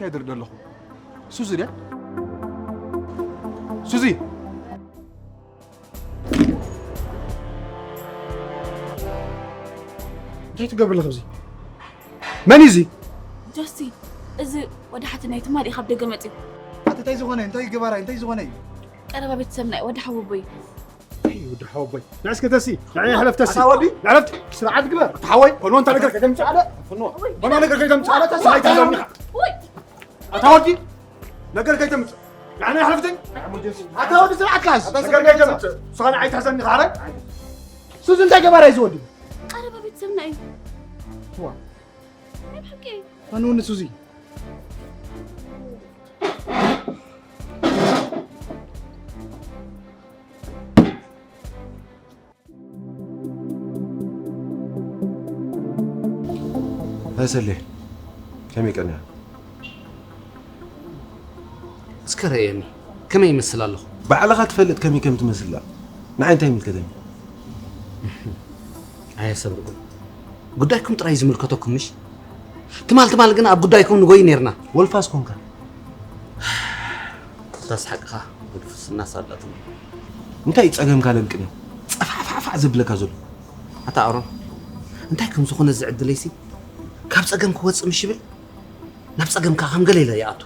ይድርደ ኣለኹ። ሱዚ ድያ? ሱዚ! እንታይ ትገብር ኣለኻ ኣብዚ? መን እዩ እዚ? ጆሲ፣ እዚ ወዲ ሓትነይ ትማሊ ካብ ደገ መጺኡ። ኣቲ እንታይ ዝኾነ? እንታይ ገባራይ? እንታይ ዝኾነ እዩ? ቀረባ ቤተሰብና እዩ፣ ወዲ ሓወቦይ። ኣይ፣ ወዲ ሓወቦይ። ንዕስከ ተሲ፣ ንዓይ ሕለፍ ተሲ። ኣታ ወዲ? ሕለፍ፣ ስርዓት ግበር። ኣታ ሓወይ፣ ኮኖ እንታይ ነገር ከይተምጽእ ኣለ? ፍኖ። ኮኖ ነገር ከይተምጽእ ኣለ፣ ተሲ። ኣታ ኣይትሕዘኒ። ወይ! ኣታ ወዲ፣ ነገር ከይተምጽእ። ንዓይ ሕለፍተይ። ኣታ ወዲ፣ ስርዓት ካዝ። ነገር ከይተምጽእ። ስኻ ንዓይ ትሕዘኒ፣ ካረ? ሱዚ እንታይ ገባራይ እዚ ወዲ? ቀረባ ቤተሰብና እዩ። ዋ። ናይ ብሓቂ። ኣነ እውን ሱዚ። ሃይ ሰሌ፣ ከመይ ቀንያ? እስከ ረእየኒ፣ ከመይ ይመስል ኣለኹ? ባዕልኻ ትፈልጥ ከመይ ከም ትመስል ደኣ ንዓይ እንታይ ይምልከተኒ? ኣየሰብርኩም። ጉዳይኩም ጥራይ ዝምልከተኩም ምሽ? ትማል ትማል ግን ኣብ ጉዳይኩም ንጎይ ኔርና። ወልፋስ ኮንካ። እታስ ሓቅኻ፣ ወዲ ፍስና ሳላትም። እንታይ ጸገምካ ለንቅነ? ጸፋዕፋዕፋዕ ዘብለካ ዘሎ። ኣታ ኣሮን፣ እንታይ ከም ዝኾነ ዝዕድለይሲ፣ ካብ ጸገም ክወጽእ ምሽ ይብል? ናብ ጸገም ከኣ ከም ገለ ኢለ ይኣቱ።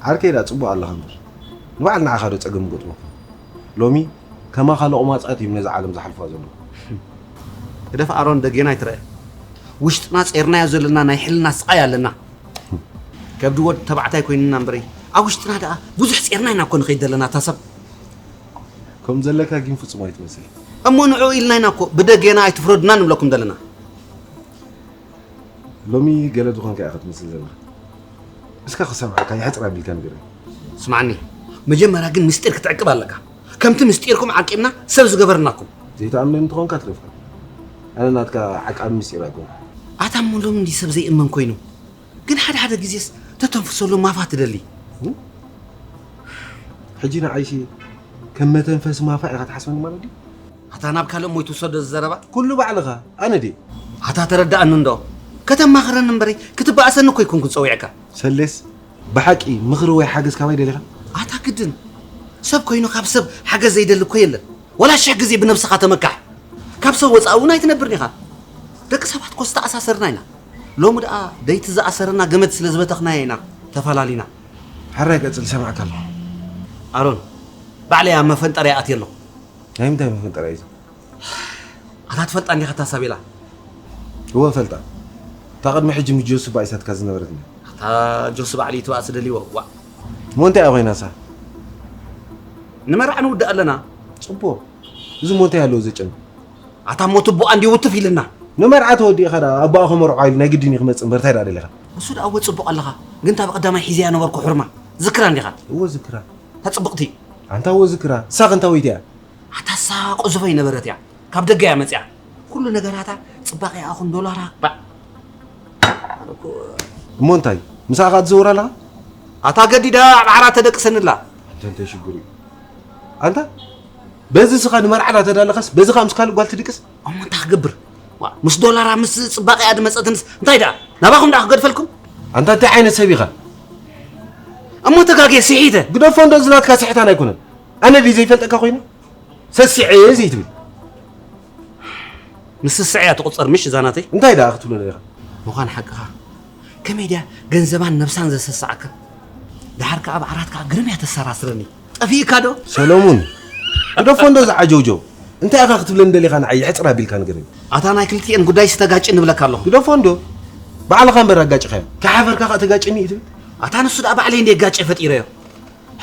ዓርከይ ደኣ ጽቡቕ ኣለኻ እምበር፣ ንባዕል ንዓኻ ዶ ጸገም ገጥመካ? ሎሚ ከማኻ ሎቕማጻት እዮም ነዛ ዓለም ዝሓልፋ ዘለዉ። ግደፍ ኣሮን፣ ደጌና ኣይትረአ። ውሽጥና ጼርናዮ ዘለና ናይ ሕልና ስቓይ ኣለና። ከብዲ ወድ ተባዕታይ ኮይንና እምበረይ፣ ኣብ ውሽጥና ደኣ ብዙሕ ጼርና ኢና እኮ ንኸይድ ዘለና፣ እታ ሰብ። ከም ዘለካ ግን ፍጹም ኣይትመስል። እሞ ንዕኡ ኢልና ኢና እኮ ብደጌና ኣይትፍረዱና ንብለኩም ዘለና። ሎሚ ገለ ዝኾንካ ኢኻ ትመስል ዘለኻ። እስካ ክሰምዓካ የሕጽር ኣቢልካ ንገረኒ። ስማዕኒ፣ መጀመርያ ግን ምስጢር ክትዕቅብ ኣለካ። ከምቲ ምስጢርኩም ዓቂብና ሰብ ዝገበርናኩም። ዘይትኣምነኒ እንተኾንካ ትረፍካ። ኣነ ናትካ ዓቃቢ ምስጢር ኣይኮንኩ። ኣታ እሞ ሎሚ እንዲ ሰብ ዘይእመን ኮይኑ። ግን ሓደ ሓደ ግዜስ ተተንፍሰሉ ማፋ ትደሊ። እም? ሕጂ ንዓይሲ ከም መተንፈሲ ማፋ ኢኻ ትሓስበኒ ማለት ድዩ? ኣታ ናብ ካልእ እሞ ይትውሰዶ እዚ ዘረባ? ኩሉ ባዕልኻ፣ ኣነ ድየ? ኣታ ተረዳኣኒ እንዶ። ከተማኽረኒ እምበረይ ክትበኣሰኒ እኮ ኣይኮንኩን ጸዊዐካ። ሰሌስ፣ ብሓቂ ምኽሪ ወይ ሓገዝ ካባይ ደሊኻ? ኣታ ግድን። ሰብ ኮይኑ ካብ ሰብ ሓገዝ ዘይደሊ እኮ የለን። ወላ ሽሕ ግዜ ብነብስኻ ተመካሕ። ካብ ሰብ ወጻኢ እውን ኣይትነብርን ኢኻ። ደቂ ሰባት እኮ ዝተኣሳሰርና ኢና። ሎሚ ደኣ ደይቲ ዝኣሰረና ገመድ ስለ ዝበተኽናዮ ኢና ተፈላሊና። ሕራይ ቀጽል፣ ይሰምዓካ ኣለኹ። ኣሮን፣ ባዕለይ ኣብ መፈንጠርያ ኣትየ ኣለኹ። ናይ ምንታይ መፈንጠርያ እዩ እዚ? ኣታ ትፈልጣ እንዲኻ እታ ሳቤላ? እወ እፈልጣ። እታ ቅድሚ ሕጂ ምስ ጆሲ ባኢሳትካ ዝነበረት እንድያ። ኣታ ጆሲ ባዕሉ እዩ ትባእሲ ደልይዎ። ዋእ። እሞ እንታይ እያ ኮይና እሳ? ንመርዓ ንውድእ ኣለና። ጽቡቕ። እዚ እሞ እንታይ ኣለዎ ዘጨንቕ? ኣታ እሞ ትቦኣ እንድዩ ውትፍ ኢልና። ንመርዓ ተወዲእካ ደኣ ኣቦኣ ከመርዖ ኢሉ ናይ ግድን እዩ ክመጽእ እምበር እንታይ ደኣ ደሊኻ? ንሱ ደኣ እወ ጽቡቕ ኣለኻ። ግን እታ ብቐዳማይ ሒዘያ ነበርኩ ሕርማ። ዝክራ እንዲኻ? እወ ዝክራ። እታ ጽብቕቲ። ኣንታ እወ ዝክራ። እሳ ከ እንታወይቲ እያ? ኣታ እሳ ቁዙፈ ይነበረት እያ። ካብ ደገ እያ መጽያ። ኩሉ ነገራታ ጽባቐ ይኣኹን ዶላራ። ባዕ። እሞ እንታይ? ምሳኻ ትዘውር ኣለኻ? ኣታ ገዲዳ ኣብ ዓራት ተደቅሰኒ ኣላ። ኣንተ እንታይ ሽግሩ እዩ? ኣንታ በዚ ስኻ ንመርዓ ዳተዳለኻስ በዚ ኸኣ ምስ ካልእ ጓል ትድቅስ? እሞ እንታይ ክገብር? ዋ፣ ምስ ዶላራ ምስ ጽባቐኣ ድመጸትንስ እንታይ ደኣ? ናባኹም ደኣ ክገድፈልኩም? ኣንታ እንታይ ዓይነት ሰብ ኢኻ? እሞ ተጋግየ ስሒተ። ግደፎ እንዶ እዚ ናትካ ስሕታን ኣይኮነን። ኣነ ድዩ ዘይፈልጠካ ኮይነ? ሰሲዐ እየ ዘይትብል። ምስ ስስዐ እያ ትቑጸር ምሽ እዛ ናተይ? እንታይ ደኣ ክትብሎ ደሊኻ? ምዃን ሓቅኻ። ከመይ ድያ ገንዘባን ነብሳን ዘሰስዓካ? ደሓር ከኣ ኣብ ዓራት ከኣ ግርም እያ ተሰራስረኒ። ጠፊእካ ዶ? ሰለሙን፣ ግደፎ እንዶ ዝዓጀውጀው። እንታይ ኢኻ ክትብለኒ ደሊኻ ንዓይ የሕጽር ኣቢልካ ንገረኒ። ኣታ ናይ ክልቲኤን ጉዳይ ስተጋጭ ንብለካ ኣለኹ። ግደፎ እንዶ። ባዕልኻ እምበር ኣጋጭኻዮ። ከይሓፈርካ ከኣ ተጋጭኒ እዩ ትብል? ኣታ ንሱ ደኣ ባዕለይ እንደ ጋጨ ፈጢረዮ።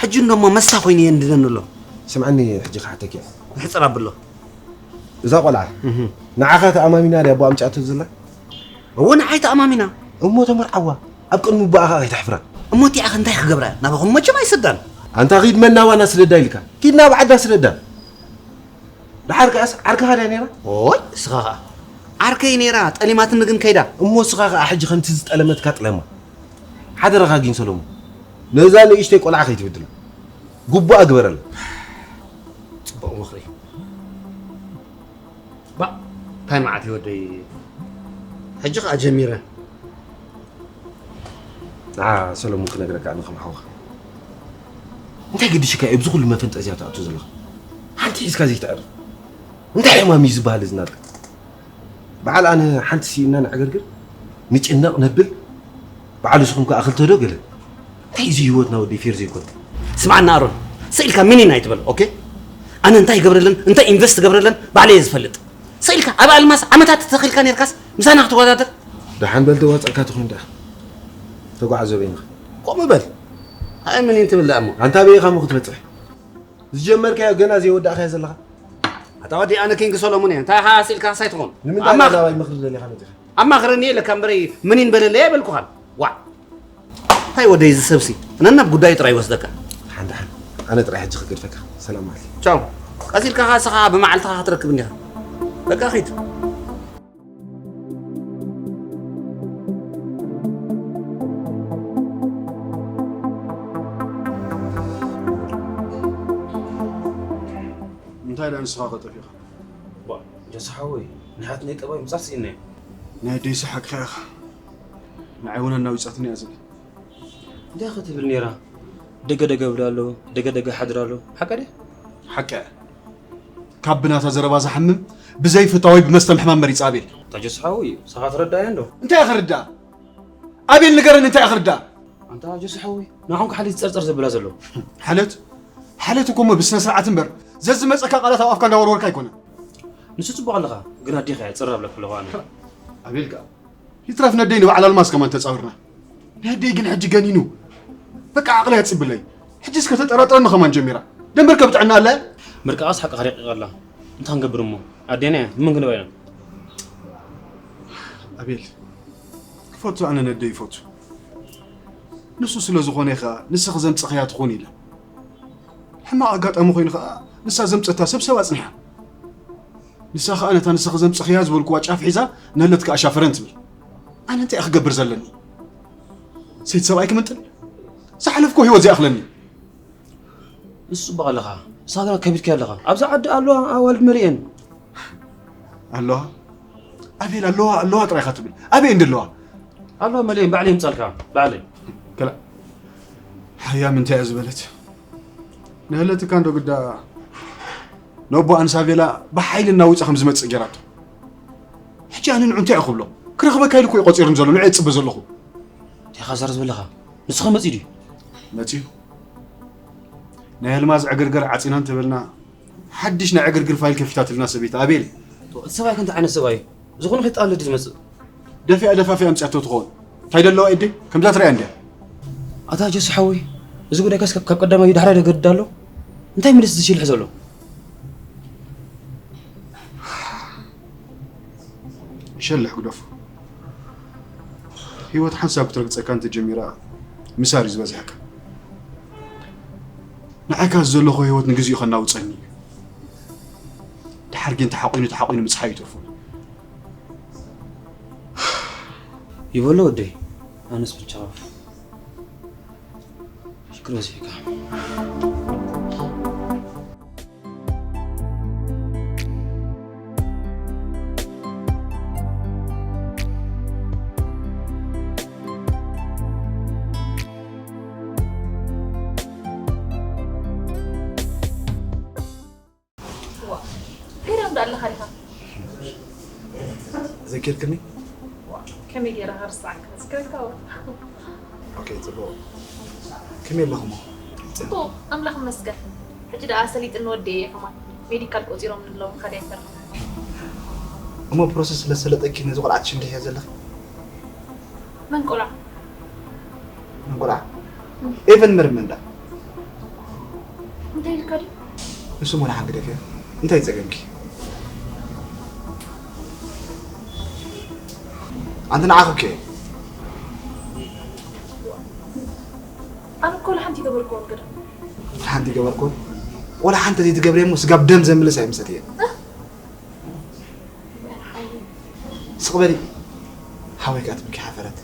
ሕጂ እንዶ እሞ መሳ ኮይኑ የንድደኒ ኣሎ። ስምዓኒ ሕጂ ክሓተኪ እየ። የሕጽር ኣብሎ። እዛ ቆልዓ እህ። ንዓኻ ተኣማሚና ድያ ኣቦ ኣምጫቱ ዝላ? እወ ንዓይ ተኣማሚና። እሞ ተመርዓዋ። ኣብ ቅድሚ ኣቦኣ ከኣ ከይተሕፍራ። እሞ እቲኣ ከ እንታይ ክገብራ እያ? ናባኹም መቸም ኣይሰዳን። ኣንታ ኺድ መን ናባና ስደዳ ኢልካ? ኪድ ናብ ዓዳ ስደዳ። ደሓር ከኣስ ዓርክኻ ድያ ነይራ? ኦይ፣ እስኻ ኸኣ። ዓርከይ ነይራ፣ ጠሊማትኒ ግን ከይዳ። እሞ እስኻ ኸኣ ሕጂ ከምቲ ዝጠለመትካ ጥለማ። ሓደራኻ ግን ሰሎሞን፣ ነዛ ንእሽተይ ቆልዓ ከይትብድላ። ግቡኣ ግበረላ። ጽቡቕ ምኽሪ። ባእ፣ እንታይ መዓት እዩ ወደይ? ሕጂ ኸኣ ጀሚረ። ንዓ ሰሎሙን ክነግረካ ኣነ ከም ሓውኻ። እንታይ ገዲሽካ እዩ ኣብዚ ኩሉ መፈንጠዝያ ትኣቱ ዘለኻ? ሓንቲ ሒዝካ ዘይትዕርፍ። እንታይ ሕማም እዩ ዝበሃል እዚ ናትካ? በዓል ኣነ ሓንቲ ስኢና ንዕግርግር፣ ንጭነቕ ነብል፣ በዓል ንስኹም ከኣ ክልተ ዶ ገለ? እንታይ እዚ ህይወትና ወዲ ፌር ዘይኮነ? ስምዓና ኣሮን፣ ስኢልካ ምኒን ኣይትበል፣ ኦኬ? ኣነ እንታይ ይገብረለን፣ እንታይ ኢንቨስት ትገብረለን ባዕለይ እየ ዝፈልጥ። ስኢልካ ኣብ ኣልማዝ ዓመታት ተተኺልካ ኔርካስ ምሳና ክትወዳደር? ደሓን በል ተዋጻእካ ትኹን ደኣ። ተጓዓዞ በይንኻ። ከምኡ በል። ኣይ ምኒን ትብል ደኣ እሞ። ኣንታ በይኻ እሞ ክትበጽሕ። ዝጀመርካዮ ገና ዘይወዳእካዮ ዘለኻ። ኣታ ወዲ ኣነ ኪንግ ሶሎሞን እየ። እንታይ ኢኻ ስኢልካ ሳይትኾን? ንምንታይ ኣማኽ- ናባይ ምኽሪ ደሊኻ መጺኻ? ኣማኽረኒ ኢለካ እምበረይ ምኒን በለለይ ኣይበልኩኻን። ዋዕ። እንታይ ወደይ እዚ ሰብሲ? ነናብ ጉዳዩ ጥራይ ይወስደካ። ደሓን ደሓን። ኣነ ጥራይ ሕጂ ክገድፈካ። ሰላም ማለት። ቻው። ቀስ ኢልካ ኸዓ ንስኻ ብመዓልትኻ ክትረክብኒ ኢኻ። በቃ ኺድ። እንታይ ደኣ ንስኻ ከ ጠፊእኻ? ዋ፣ ጀሱ ሓወይ፣ ንሓትነይ ጠባይ ምጻር ስኢነዮ። ናይ ኣደይ ሰሓቅኻ ኢኻ። ንዓይ እውን ኣናዊጻትኒ እያ ዝብል። እንታይ ክትብል ነይራ? ደገ ደገ እብል ኣሎ፣ ደገ ደገ ሓድር ኣሎ። ሓቀ ድየ? ሓቀ። ካብ ብናታ ዘረባ ዝሓምም ብዘይፍታወይ ብመስተ ምሕማም መሪጻ ኣቤል። ኣታ ጀሱ ሓወይ፣ ንስኻ ትረዳእዮ እንዶ? እንታይ እየ ክርዳእ? ኣቤል ንገረኒ እንታይ እየ ክርዳእ? ኣንታ ጀሱ ሓወይ፣ ንዓኹም ከ ሓልዮት ዝጸርጸር ዘብላ ዘሎ። ሓልዮት? ሓልዮት እኮ እሞ ብስነ ስርዓት እምበር፣ ዘዝመጸካ ቃላት ኣብ ኣፍካ እንዳወርወርካ ኣይኮነን። ንሱ ጽቡቕ ኣለኻ፣ ግን ኣዴኻ እያ ጽር ኣብለካ ኣለኹ ኣነ። ኣቤል ከኣ ይትረፍ ነደይ ንበዓል ኣልማዝ ከማን ተጻዊርና። ነደይ ግን ሕጂ ገኒኑ። በቃ ዓቕለይ ኣጽብለይ። ሕጂስ ከተጠራጥረኒ ከማን ጀሚራ። ደንበር ከብጥዕና ኣለ። ምርቃቓስ ሓቅኻ ረቂቓ ኣላ። እንታይ ክንገብር እሞ? ኣዴና እያ፣ መን ክንባ ኢና? ኣቤል፣ ክፈቱ ኣነ ነደይ ይፈቱ። ንሱ ስለ ዝኾነ ኸኣ ንስኺ ዘምጽኽያ ትኾን ኢለ። ሕማቕ ኣጋጣሚ ኮይኑ ኸኣ ንሳ ዘምጸታ ሰብ ሰብ ኣጽኒሓ። ንሳ ኸኣ ነታ ንስኺ ዘምጽኽያ ዝበልኩዋ ጫፍ ሒዛ ነለት ከኣ ሻፈረን ትብል። ኣነ እንታይ እየ ክገብር ዘለኒ? ሰይቲ ሰብኣይ ክምንጥል? ዝሓለፍኩ ህይወት ዘይኣኽለኒ። ንሱ ጽቡቕ ኣለኻ። ንስኻ ግና ከቢድካዮ ኣለኻ። ኣብዛ ዓዲ ኣለዋ ኣዋልድ መሊኤን። ኣለዋ? ኣቤል ኣለዋ፣ ኣለዋ ጥራይ ኢኻ ትብል። ኣበይ እንዲ ኣለዋ? ኣለዋ መሊኤን፣ ባዕለይ የምጻልካ፣ ባዕለይ። ከላ፣ ሃያም እንታይ እያ ዝበለት? ንህለትካ እንዶ ግዳ ነቦኣን ሳቬላ ብሓይሊ እናውፀ ከም ዝመፅእ ገይራቶ። ሕጂ ኣነ ንዑ እንታይ እየ ክብሎ? ክረኽበካ ኢሉ እኮ እዩ ቆፂሩኒ ዘሎ፣ ንዑ እየ ዝፅበ ዘለኹ። እንታይ ኢኻ ዘረባ ዘለኻ? ንሱ ኸ መፂኡ ድዩ? መፂኡ። ናይ ኣልማዝ ዕግርግር ዓፂና እንተበልና፣ ሓድሽ ናይ ዕግርግር ፋይል ከፊታትልና ሰበይቲ ኣቤል። እቲ ሰብኣይ ከ እንታይ ዓይነት ሰብኣይ እዩ? ዝኾነ ከይጣለ ድዩ ዝመጽእ? ደፊኣ ደፋፊኣ ኣምጺኣቶ ትኸውን። እንታይ ደለዋ ኢዲ? ከምዛ ትሪኣ እንድያ። ኣታ ጀሱ ሓወይ፣ እዚ ጉዳይካስ ካብ፣ ካብ ቀዳማይ እዩ ዳሕራይ ደገድድ ኣሎ? እንታይ ምልስ ዝሽልሕ ዘሎ? ይሸልሕ ግደፎ። ህይወት ሓንሳብ ክትረግጸካ እንተጀሚራ፣ ምሳር እዩ ዝበዝሐካ። ንዓይካ ዘለኹ ህይወት ንግዚኡ ከናውጸኒ እዩ። ድሓር ግን ተሓቒኑ፣ ተሓቒኑ ምጽሓይ ይተርፎ። ይበሎ ወደይ፣ ኣነስ ብቻ ሽግር በዚሕካ። ዋ፣ ገዳም ዶ ኣለኻ ኢኻ? ዘኪርክኒ? ዋ፣ ከመይ ገይረ ክርስዓካ? ዝከረካ ወ- ኦኬ፣ ጽቡቕ። ከመይ ኣለኹሞ? ጽቡቕ፣ ኣምላኽ ይመስገን። ሕጂ ደኣ ሰሊጥኒ ወደይ እየ ከማን። ሜዲካል ቆጺሮም ኣለዉ፣ ምኻድ ኣይፈርሕን። እሞ ፕሮሰስ ስለ ሰለጠኪ ነዚ ቆልዓ ትሽንድሕዮ ዘለኺ? መን ቆልዓ? መን ቆልዓ? ኤቨን መርመንዳ። እንታይ ኢልካ ድዩ? ንሱ ሞላ ሓንግደፍ እያ። እንታይ ጸገምኪ? ኣንቲ ንዓኺ እኮ እየ። ኣነ እኮ ወላ ሓንቲ ይገበርክዎን ገዳ። ወላ ሓንቲ ይገበርክዎን? ወላ ሓንቲ ዘይትገብርየ እሞ ስጋብ ደም ዘምልስ ኣይምሰትየን። ስቕ በሊ። ሓወይ ከኣ ትብኪ ሓፈረት።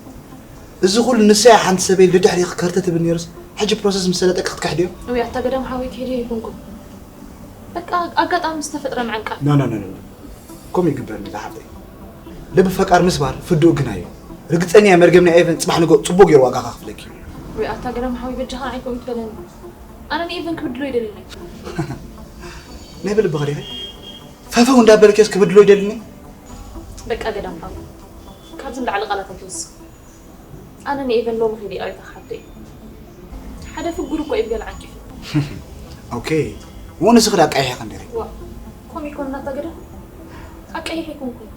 እዚ ኩሉ ንሰያ ሓንቲ ሰበይ ልድሕሪ ክከርተ ትብል ነይሩስ፣ ሕጂ ፕሮሰስ ምስ ሰለጠ ክትክሕድዮ? ወይ ኣታ ገዳም ሓወይ ክሄደ ይኮንኩ። በቃ ኣጋጣሚ ዝተፈጥረ ምዕንቃፍ። ኖ፣ ኖ፣ ኖ፣ ኖ፣ ኖ። ከምኡ ይግበርኒ፣ እዛ ሓፍተይ። ልቢ ፈቃር ምስባር ፍዱእ ግና እዩ። ርግጸኛ እየ መርገም ናይ ኤቨን ጽባሕ ንግሆ ጽቡቕ ገይሩ ዋጋ ከኽፍለኪ እዩ። ወይ ኣታ ገዳም ሓወይ በጃኻ ንዓይ ከምኡ ትበለኒ። ኣነ ንኤቨን ክብድሎ ይደልኒ። ናይ ብልብኺ ዲኺ? ፈፈው እንዳበልክስ ክብድሎ ይደልኒ? በቃ ገዳም ሓወይ ካብዚ ንላዕሊ ቃላት ኣይትውስኽ። ኣነ ንኤቨን ሎሚ ከይደ ይቕሬታ ክሓቶ እየ። ሓደ ፍጉር እኮ እዩ ብገለ ዓንቂፉ። ኦኬ። እሞ ንስኺ ዳ ኣቃይሒኺ እንዲኺ? ዋ ከምኡ ይኮን እናታ ገዳም ኣቃይሒ ኣይኮንኩን።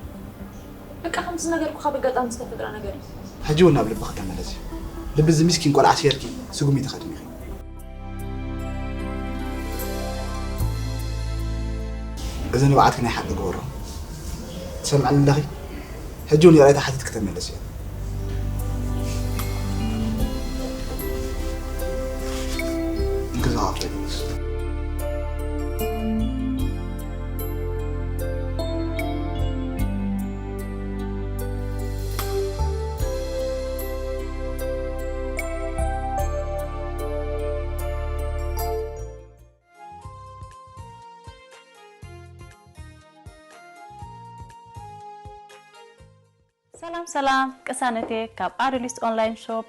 በቃ ከምቲ ዝነገርኩኻ ብኣጋጣሚ ዝተፈጥረ ነገር እዩ። ሕጂ እውን ናብ ልብኺ ተመለሲ። ልቢ እዚ ምስኪን ቆልዓ ስየርኪ ስጉሚቲ ከድኒ ኢኺ። እዚ ንብዓትኪ ናይ ሓቂ ግበሮ። ትሰምዕኒ ኣለኺ? ሕጂ እውን ይቕሬታ ሓቲትኪ ተመለሲ እያ። እንክዛቕፈ ሰላም ሰላም ቅሳነቴ ካብ ኣዶሊስ ኦንላይን ሾፕ።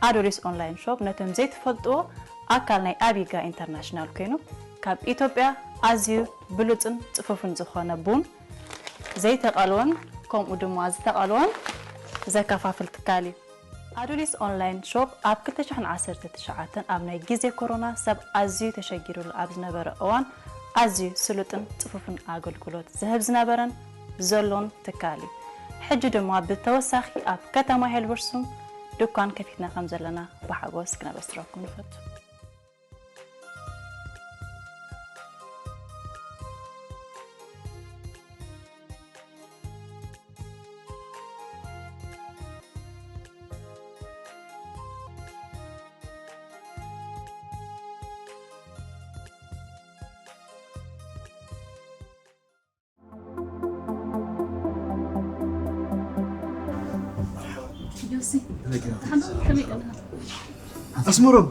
ኣዶሊስ ኦንላይን ሾፕ ነቶም ዘይትፈልጥዎ ኣካል ናይ ኣቢጋ ኢንተርናሽናል ኮይኑ ካብ ኢትዮጵያ ኣዝዩ ብሉፅን ፅፉፍን ዝኾነ ቡን ዘይተቐልወን ከምኡ ድማ ዝተቐልወን ዘከፋፍል ትካል እዩ። ኣዱሊስ ኦንላይን ሾፕ ኣብ ክልተ ሽሕን ዓሰርተ ትሽዓተን ኣብ ናይ ግዜ ኮሮና ሰብ ኣዝዩ ተሸጊሩሉ ኣብ ዝነበረ እዋን ኣዝዩ ስሉጥን ጽፉፍን ኣገልግሎት ዝህብ ዝነበረን ዘሎን ትካል እዩ። ሕጂ ድማ ብተወሳኺ ኣብ ከተማ ሄልበርሱም ድኳን ከፊትና ከም ዘለና ብሓጎስ ክነበስረኩም ንፈቱ። ኣስመሮም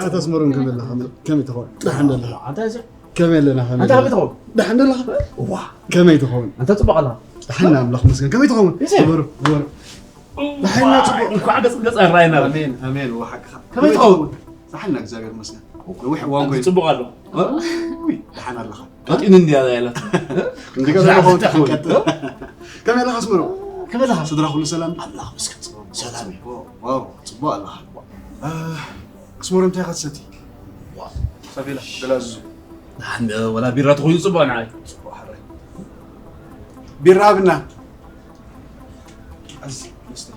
ኣታ ኣስመሮም ከመይ ኣለኻ? ከመይ ትኸውን? ደሓን ደለኻ? ከመይ ኣለና? ከመይ ኣለኻ? ደሓን ደለኻ? ዋ ከመይ ትኸውን? ኣንታ ጽቡቕ ኣለኻ? ደሓን ኣምላኽ መስገን። ከመይ ትኸውን? ይሰይ። በሩ በሩ። ደሓን ጽቡቕ። እንኳዕ ገጽ ገጽ ኣራይና። ኣሜን ኣሜን። ዋ ሓቅኻ። ከመይ ትኸውን? ደሓን እግዚኣብሔር መስገን። ነዊሕ እዋን ኮይኑ። ጽቡቕ ኣሎ። ደሓን ኣለኻ? ቀጢኑ እንዲያ ያለት። እንደገና ኸውን ትኸውን። ከመይ ኣለኻ ኣስመሮም? ከመይ ኣለኻ? ስድራ ኩሉ ሰላም? ኣምላኽ መስገን። ሰላም እዩ። ዋው ጽቡቕ ኣለኻ። ኣስመሮም እንታይ ኢኻ ትሰቲ? ሳቤላ ገላዙ። ወላ ቢራ ተኾይኑ ጽቡቕ ንዓይ። ጽቡቕ ሓራይ። ቢራ ኣብና። ኣዚ መስተ።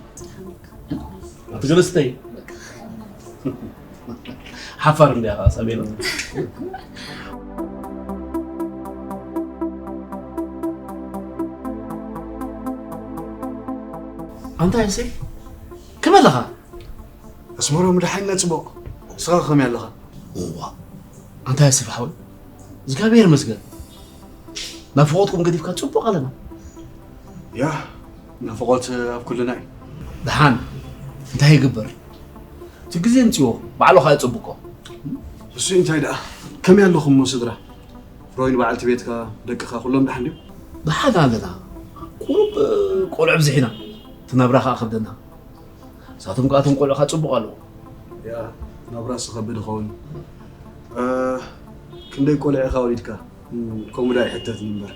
ኣቲ ገለስተይ። ሓፋር እንዲያ ኸዓ ሳቤላ። ኣንታ ዮሴፍ ከመይ ኣለኻ? ኣስመሮም ደሓን ነጽቦ። ንስኻ ከመይ ኣለኻ? እዋ ኣንታ ዮሴፍ ሓወይ እግዚኣብሔር ይመስገን። ናፍቖትኩም ገዲፍካ ጽቡቕ ኣለና። ያ ናፍቖት ኣብ ኩልና እዩ። ደሓን እንታይ ይግበር? እቲ ግዜ ምጽዎ ባዕሉ ኸኣ ጽቡቆ። እሱ እንታይ ደኣ ከመይ ኣለኹም እሞ ስድራ? ፍሮይን በዓልቲ ቤትካ ደቅኻ ኩሎም ደሓን ድዮም? ደሓን ኣለና። ቁሩብ ቆልዑ ኣብዚሕና እቲ ናብራ ኸኣ ከብደና። ንሳቶም ከኣ እቶም ቆልዑ ኸኣ ጽቡቕ ኣለዉ። ያ ናብራስ ኸብድ ይኸውን። ክንደይ ቆልዑ ኢኻ ወሊድካ? ከምኡ ዳ ይሕተት እምበር።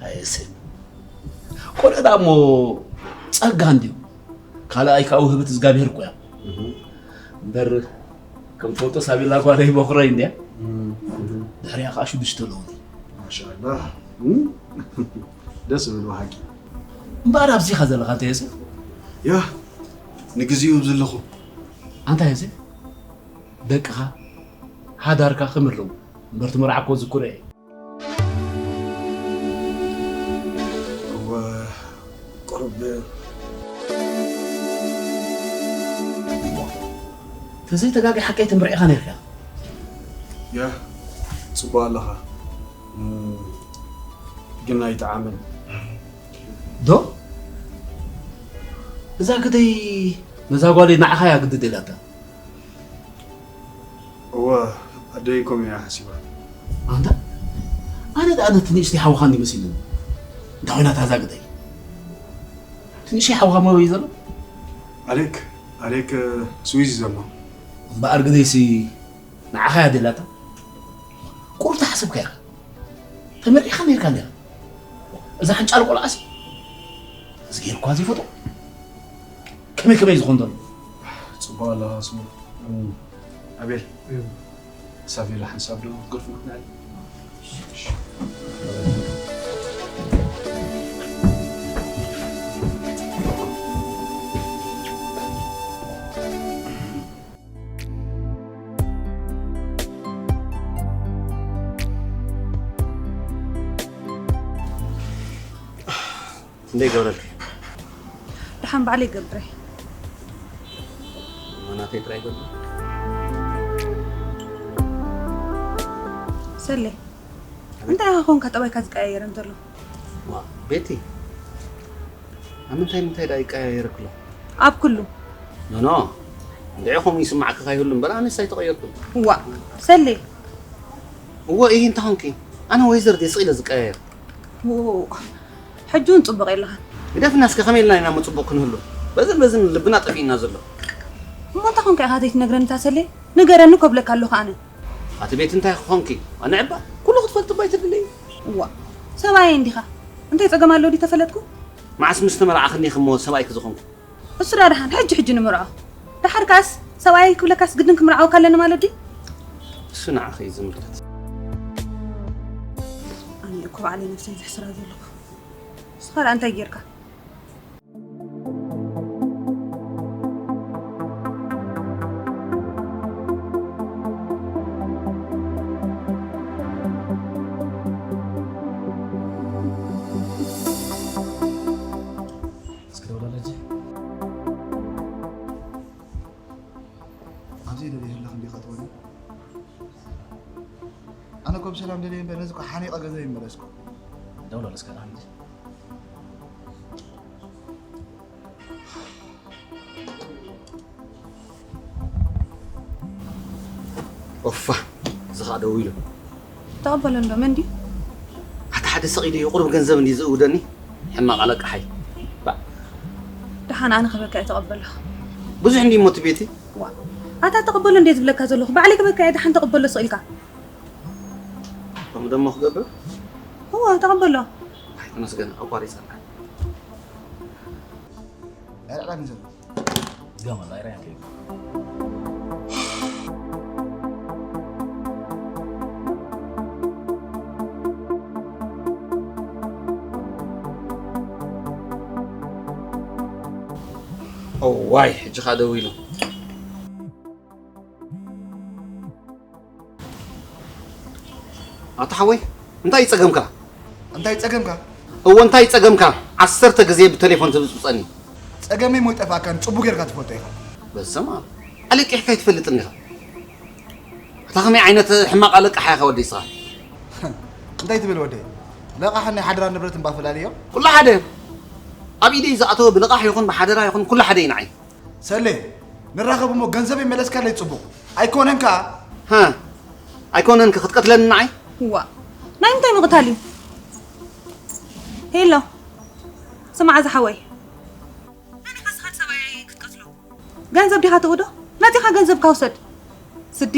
ኣየሰ ቆልዑ ዳ እሞ ጸጋ እንድዩ። ካልኣይ ከዓ ውህብት እግዚኣብሔር እኮ እያ። እምበር ከም ትፈልጦ ሳቤላ ጓለይ በኹረይ እንድያ። ድሕሪያ ከዓ ሽዱሽተ ኣለዉኒ። ማሻላ ደስ ዝብል ብሓቂ። እምበኣር ኣብዚኻ ዘለኻ እንታይ ዮሴፍ? ያ ንግዚኡ ኣብዚ ኣለኹ። ኣንታ ዮሴፍ ደቅኻ ሓዳርካ ከመይ ኣለዉ? እምበር ትመርዓኮ ዝኩረ እየ። እወ ቁሩብ ተዘይተጋጊ ሓቀይ ትምርዒኻ ነርካ። ያ ጽቡቕ ኣለኻ። ግን ኣይጠዓምን። ዶ እዛ ግደይ ነዛ ጓለይ ንዓኻ እያ ግድድ ኢላታ። እወ ኣደይ ከምኡ እያ ሓሲባ። ኣንታ ኣነ ደኣ ነቲ ንእሽተይ ሓውኻ እንዲ መሲሉኒ። እንታይ ኮይና እታ እዛ ግደይ? ትንሽ ሓውኻ መበይ ዘሎ? ኣሌክ፣ ኣሌክ፣ ስዊዝ እዩ ዘሎ። እምበኣር ግደይሲ ንዓኻ እያ ደላታ። ቁሩብ ተሓስብካ ኢኻ። ተመሪዕኻ ነይርካ እንዲኻ። እዛ ሓንጫል ቆልዓሲ እዝጊሄር እኳ ዘይፈቶ። ከመይ ከመይ ዝኾን ዘሎ? ጽቡቕ ኣለኻ ስሙ። ኣቤል። ሳቪላ ሓንሳብ ዶ ክትገድፉ ምኽንያት? እንደ ይገብረልኪ? ደሓን ባዕለይ ይገብረ። መናተይ ጥራይ ይገብረ። ሰሌ፣ እንታይ ኢኻ ኮንካ ጠባይካ ዝቀያየር እንተሎ? ዋ፣ ቤቲ፣ ኣብ ምንታይ ምንታይ ደኣ ይቀያየር ክሎ? ኣብ ኩሉ። ኖ፣ ኖ፣ እንድዒ ከምኡ ይስማዕካ ከይህሉ እምበር ኣነስ ኣይተቐየርኩን። ዋ፣ ሰሌ። እወ፣ ኢሂ እንተ ኾንኪ፣ ኣነ ወይዘር ድየ ስቕ ኢለ ዝቀያየር? ዎ፣ ሕጂ እውን ጽቡቕ የለኻን። ግደፍና እስከ፣ ከመይ ኢልና ኢና እሞ ጽቡቕ ክንህሉ? በዝን በዝን ልብና ጠፊእና ዘሎ። እሞ እንታይ ኮንካ ኢኻ ዘይትነግረኒ እታ ሰሌ? ንገረኒ እኮ እብለካ ኣለኹ ኣነ። ኣቲ ቤቲ እንታይ ኮንኪ? ኣነ ዕባ ኩሉ ክትፈልጢ እባ ኣይትደልይ። እዋ፣ ሰብኣየይ እንዲኻ። እንታይ ጸገም ኣለዎ ድዩ ተፈለጥኩ? መዓስ ምስ ተመርዓኽኒ ኢኺ እሞ ሰብኣይኪ ዝኾንኩ? እሱ ደኣ ደሓን ሕጂ ሕጂ ንምርዖ። ደሓር ከኣስ ሰብኣየይ ክብለካስ ግድን ክምርዓወካ ኣለኒ ማለት ድዩ? እሱ ንዓኺ እዩ ዝምልከት። ኣነ እኮ ባዕለይ ነብሰይ ዘሕስራ ዘለኹ። ንስኻ ደኣ እንታይ ጌርካ? እስኪ ደውላለች። ኣብዚ ደልየ ዘለኹ እንዲኻ ትኾኒ? ኣነ እኮ ብሰላም ደልየ እምበር ነዚ እኮ ሓኒቐ ገዛ ይመለስኩ። ደውለሉ እስከ ደሓን እንጂ። ኦፋ፣ እዚ ኸኣ ደዊሉ። ተቐበሎ እንዶ፣ መን ድዩ? ኣታ ሓደ ሰቕ ኢሉ እዩ፣ ቁሩብ ገንዘብ እንድዩ ዝእውደኒ። ሕማቕ ኣለቃሓይ። ባእ። ደሓን ኣነ ክበካ እየ፣ ተቐበሎ። ብዙሕ እንድዩ እሞ እቲ ቤቲ? ዋ፣ ኣታ ተቐበሎ እንድየ ዝብለካ ዘለኹ፣ ባዕለይ ክበካ እየ፣ ደሓን ተቐበሎ ስቕ ኢልካ። ከምኡ ደሞ ክገብር? እወ፣ ተቐበሎ። ኣይ፣ ተመስገን፣ ኣቋሪጸላ። ኣይ፣ ኣዕላሚ ዘሎ። ገመል ኣይረኣየን ከይዱ። እዋይ፣ ሕጂ ኸኣ ደዊሉ። ኣታ ሓወይ፣ እንታይ እዩ ጸገምካ? እንታይ ጸገምካ? እወ፣ እንታይ እዩ ጸገምካ? ዓሰርተ ግዜ ብቴሌፎን ትብጽብጸኒ። ጸገመይ ሞ ይጠፍኣካን ጽቡቕ ጌርካ ትፈልጦ ኢኻ። በስመ ኣብ። ኣለቂሕካ ኣይትፈልጥን ኢኻ። ኣታ ከመይ ዓይነት ሕማቕ ኣለቃሓ ኢኻ ወደይ ንስኻ? እንታይ ትብል ወደይ? ለቓሕን ናይ ሓደራ ንብረትን እባ ፈላልዮ። ኩሉ ሓደ። ኣብ ኢደይ ዝኣተወ ብልቓሕ ይኹን ብሓደራ ይኹን ኩሉ ሓደ እዩ ንዓይ። ሰሌ፣ ንራኸብ እሞ ገንዘበይ መለስካለይ ጽቡቕ። ኣይኮነን ከኣ። ሃ፣ ኣይኮነን ከ ክትቀትለኒ ንዓይ? እዋ፣ ናይ ምንታይ ምቕታል እዩ? ሄሎ፣ ስማዕ ዝሓወይ። መን ኢኻ ንስኻ ንሰብኣየይ ክትቀትሎ? ገንዘብ ዲኻ ትእውዶ? መጺኻ ገንዘብካ ውሰድ። ስዲ።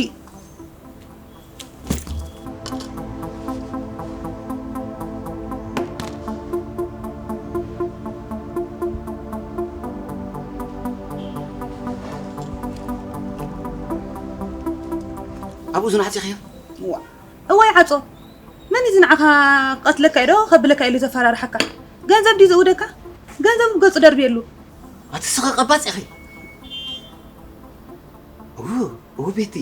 ኣብኡ ዝናዕጺኽዮ? እዋ። እዋይ ዓጾ። መን እዩ ዝንዓኻ ክቐትለካ እዩ ዶ ከብለካ ኢሉ ዘፈራርሓካ? ገንዘብ ድዩ ዝእውደካ? ገንዘብ ገጹ ደርብየሉ። ኣቲ ስኻ ቀባጽ ኢኺ። እው፣ እው ቤቲ።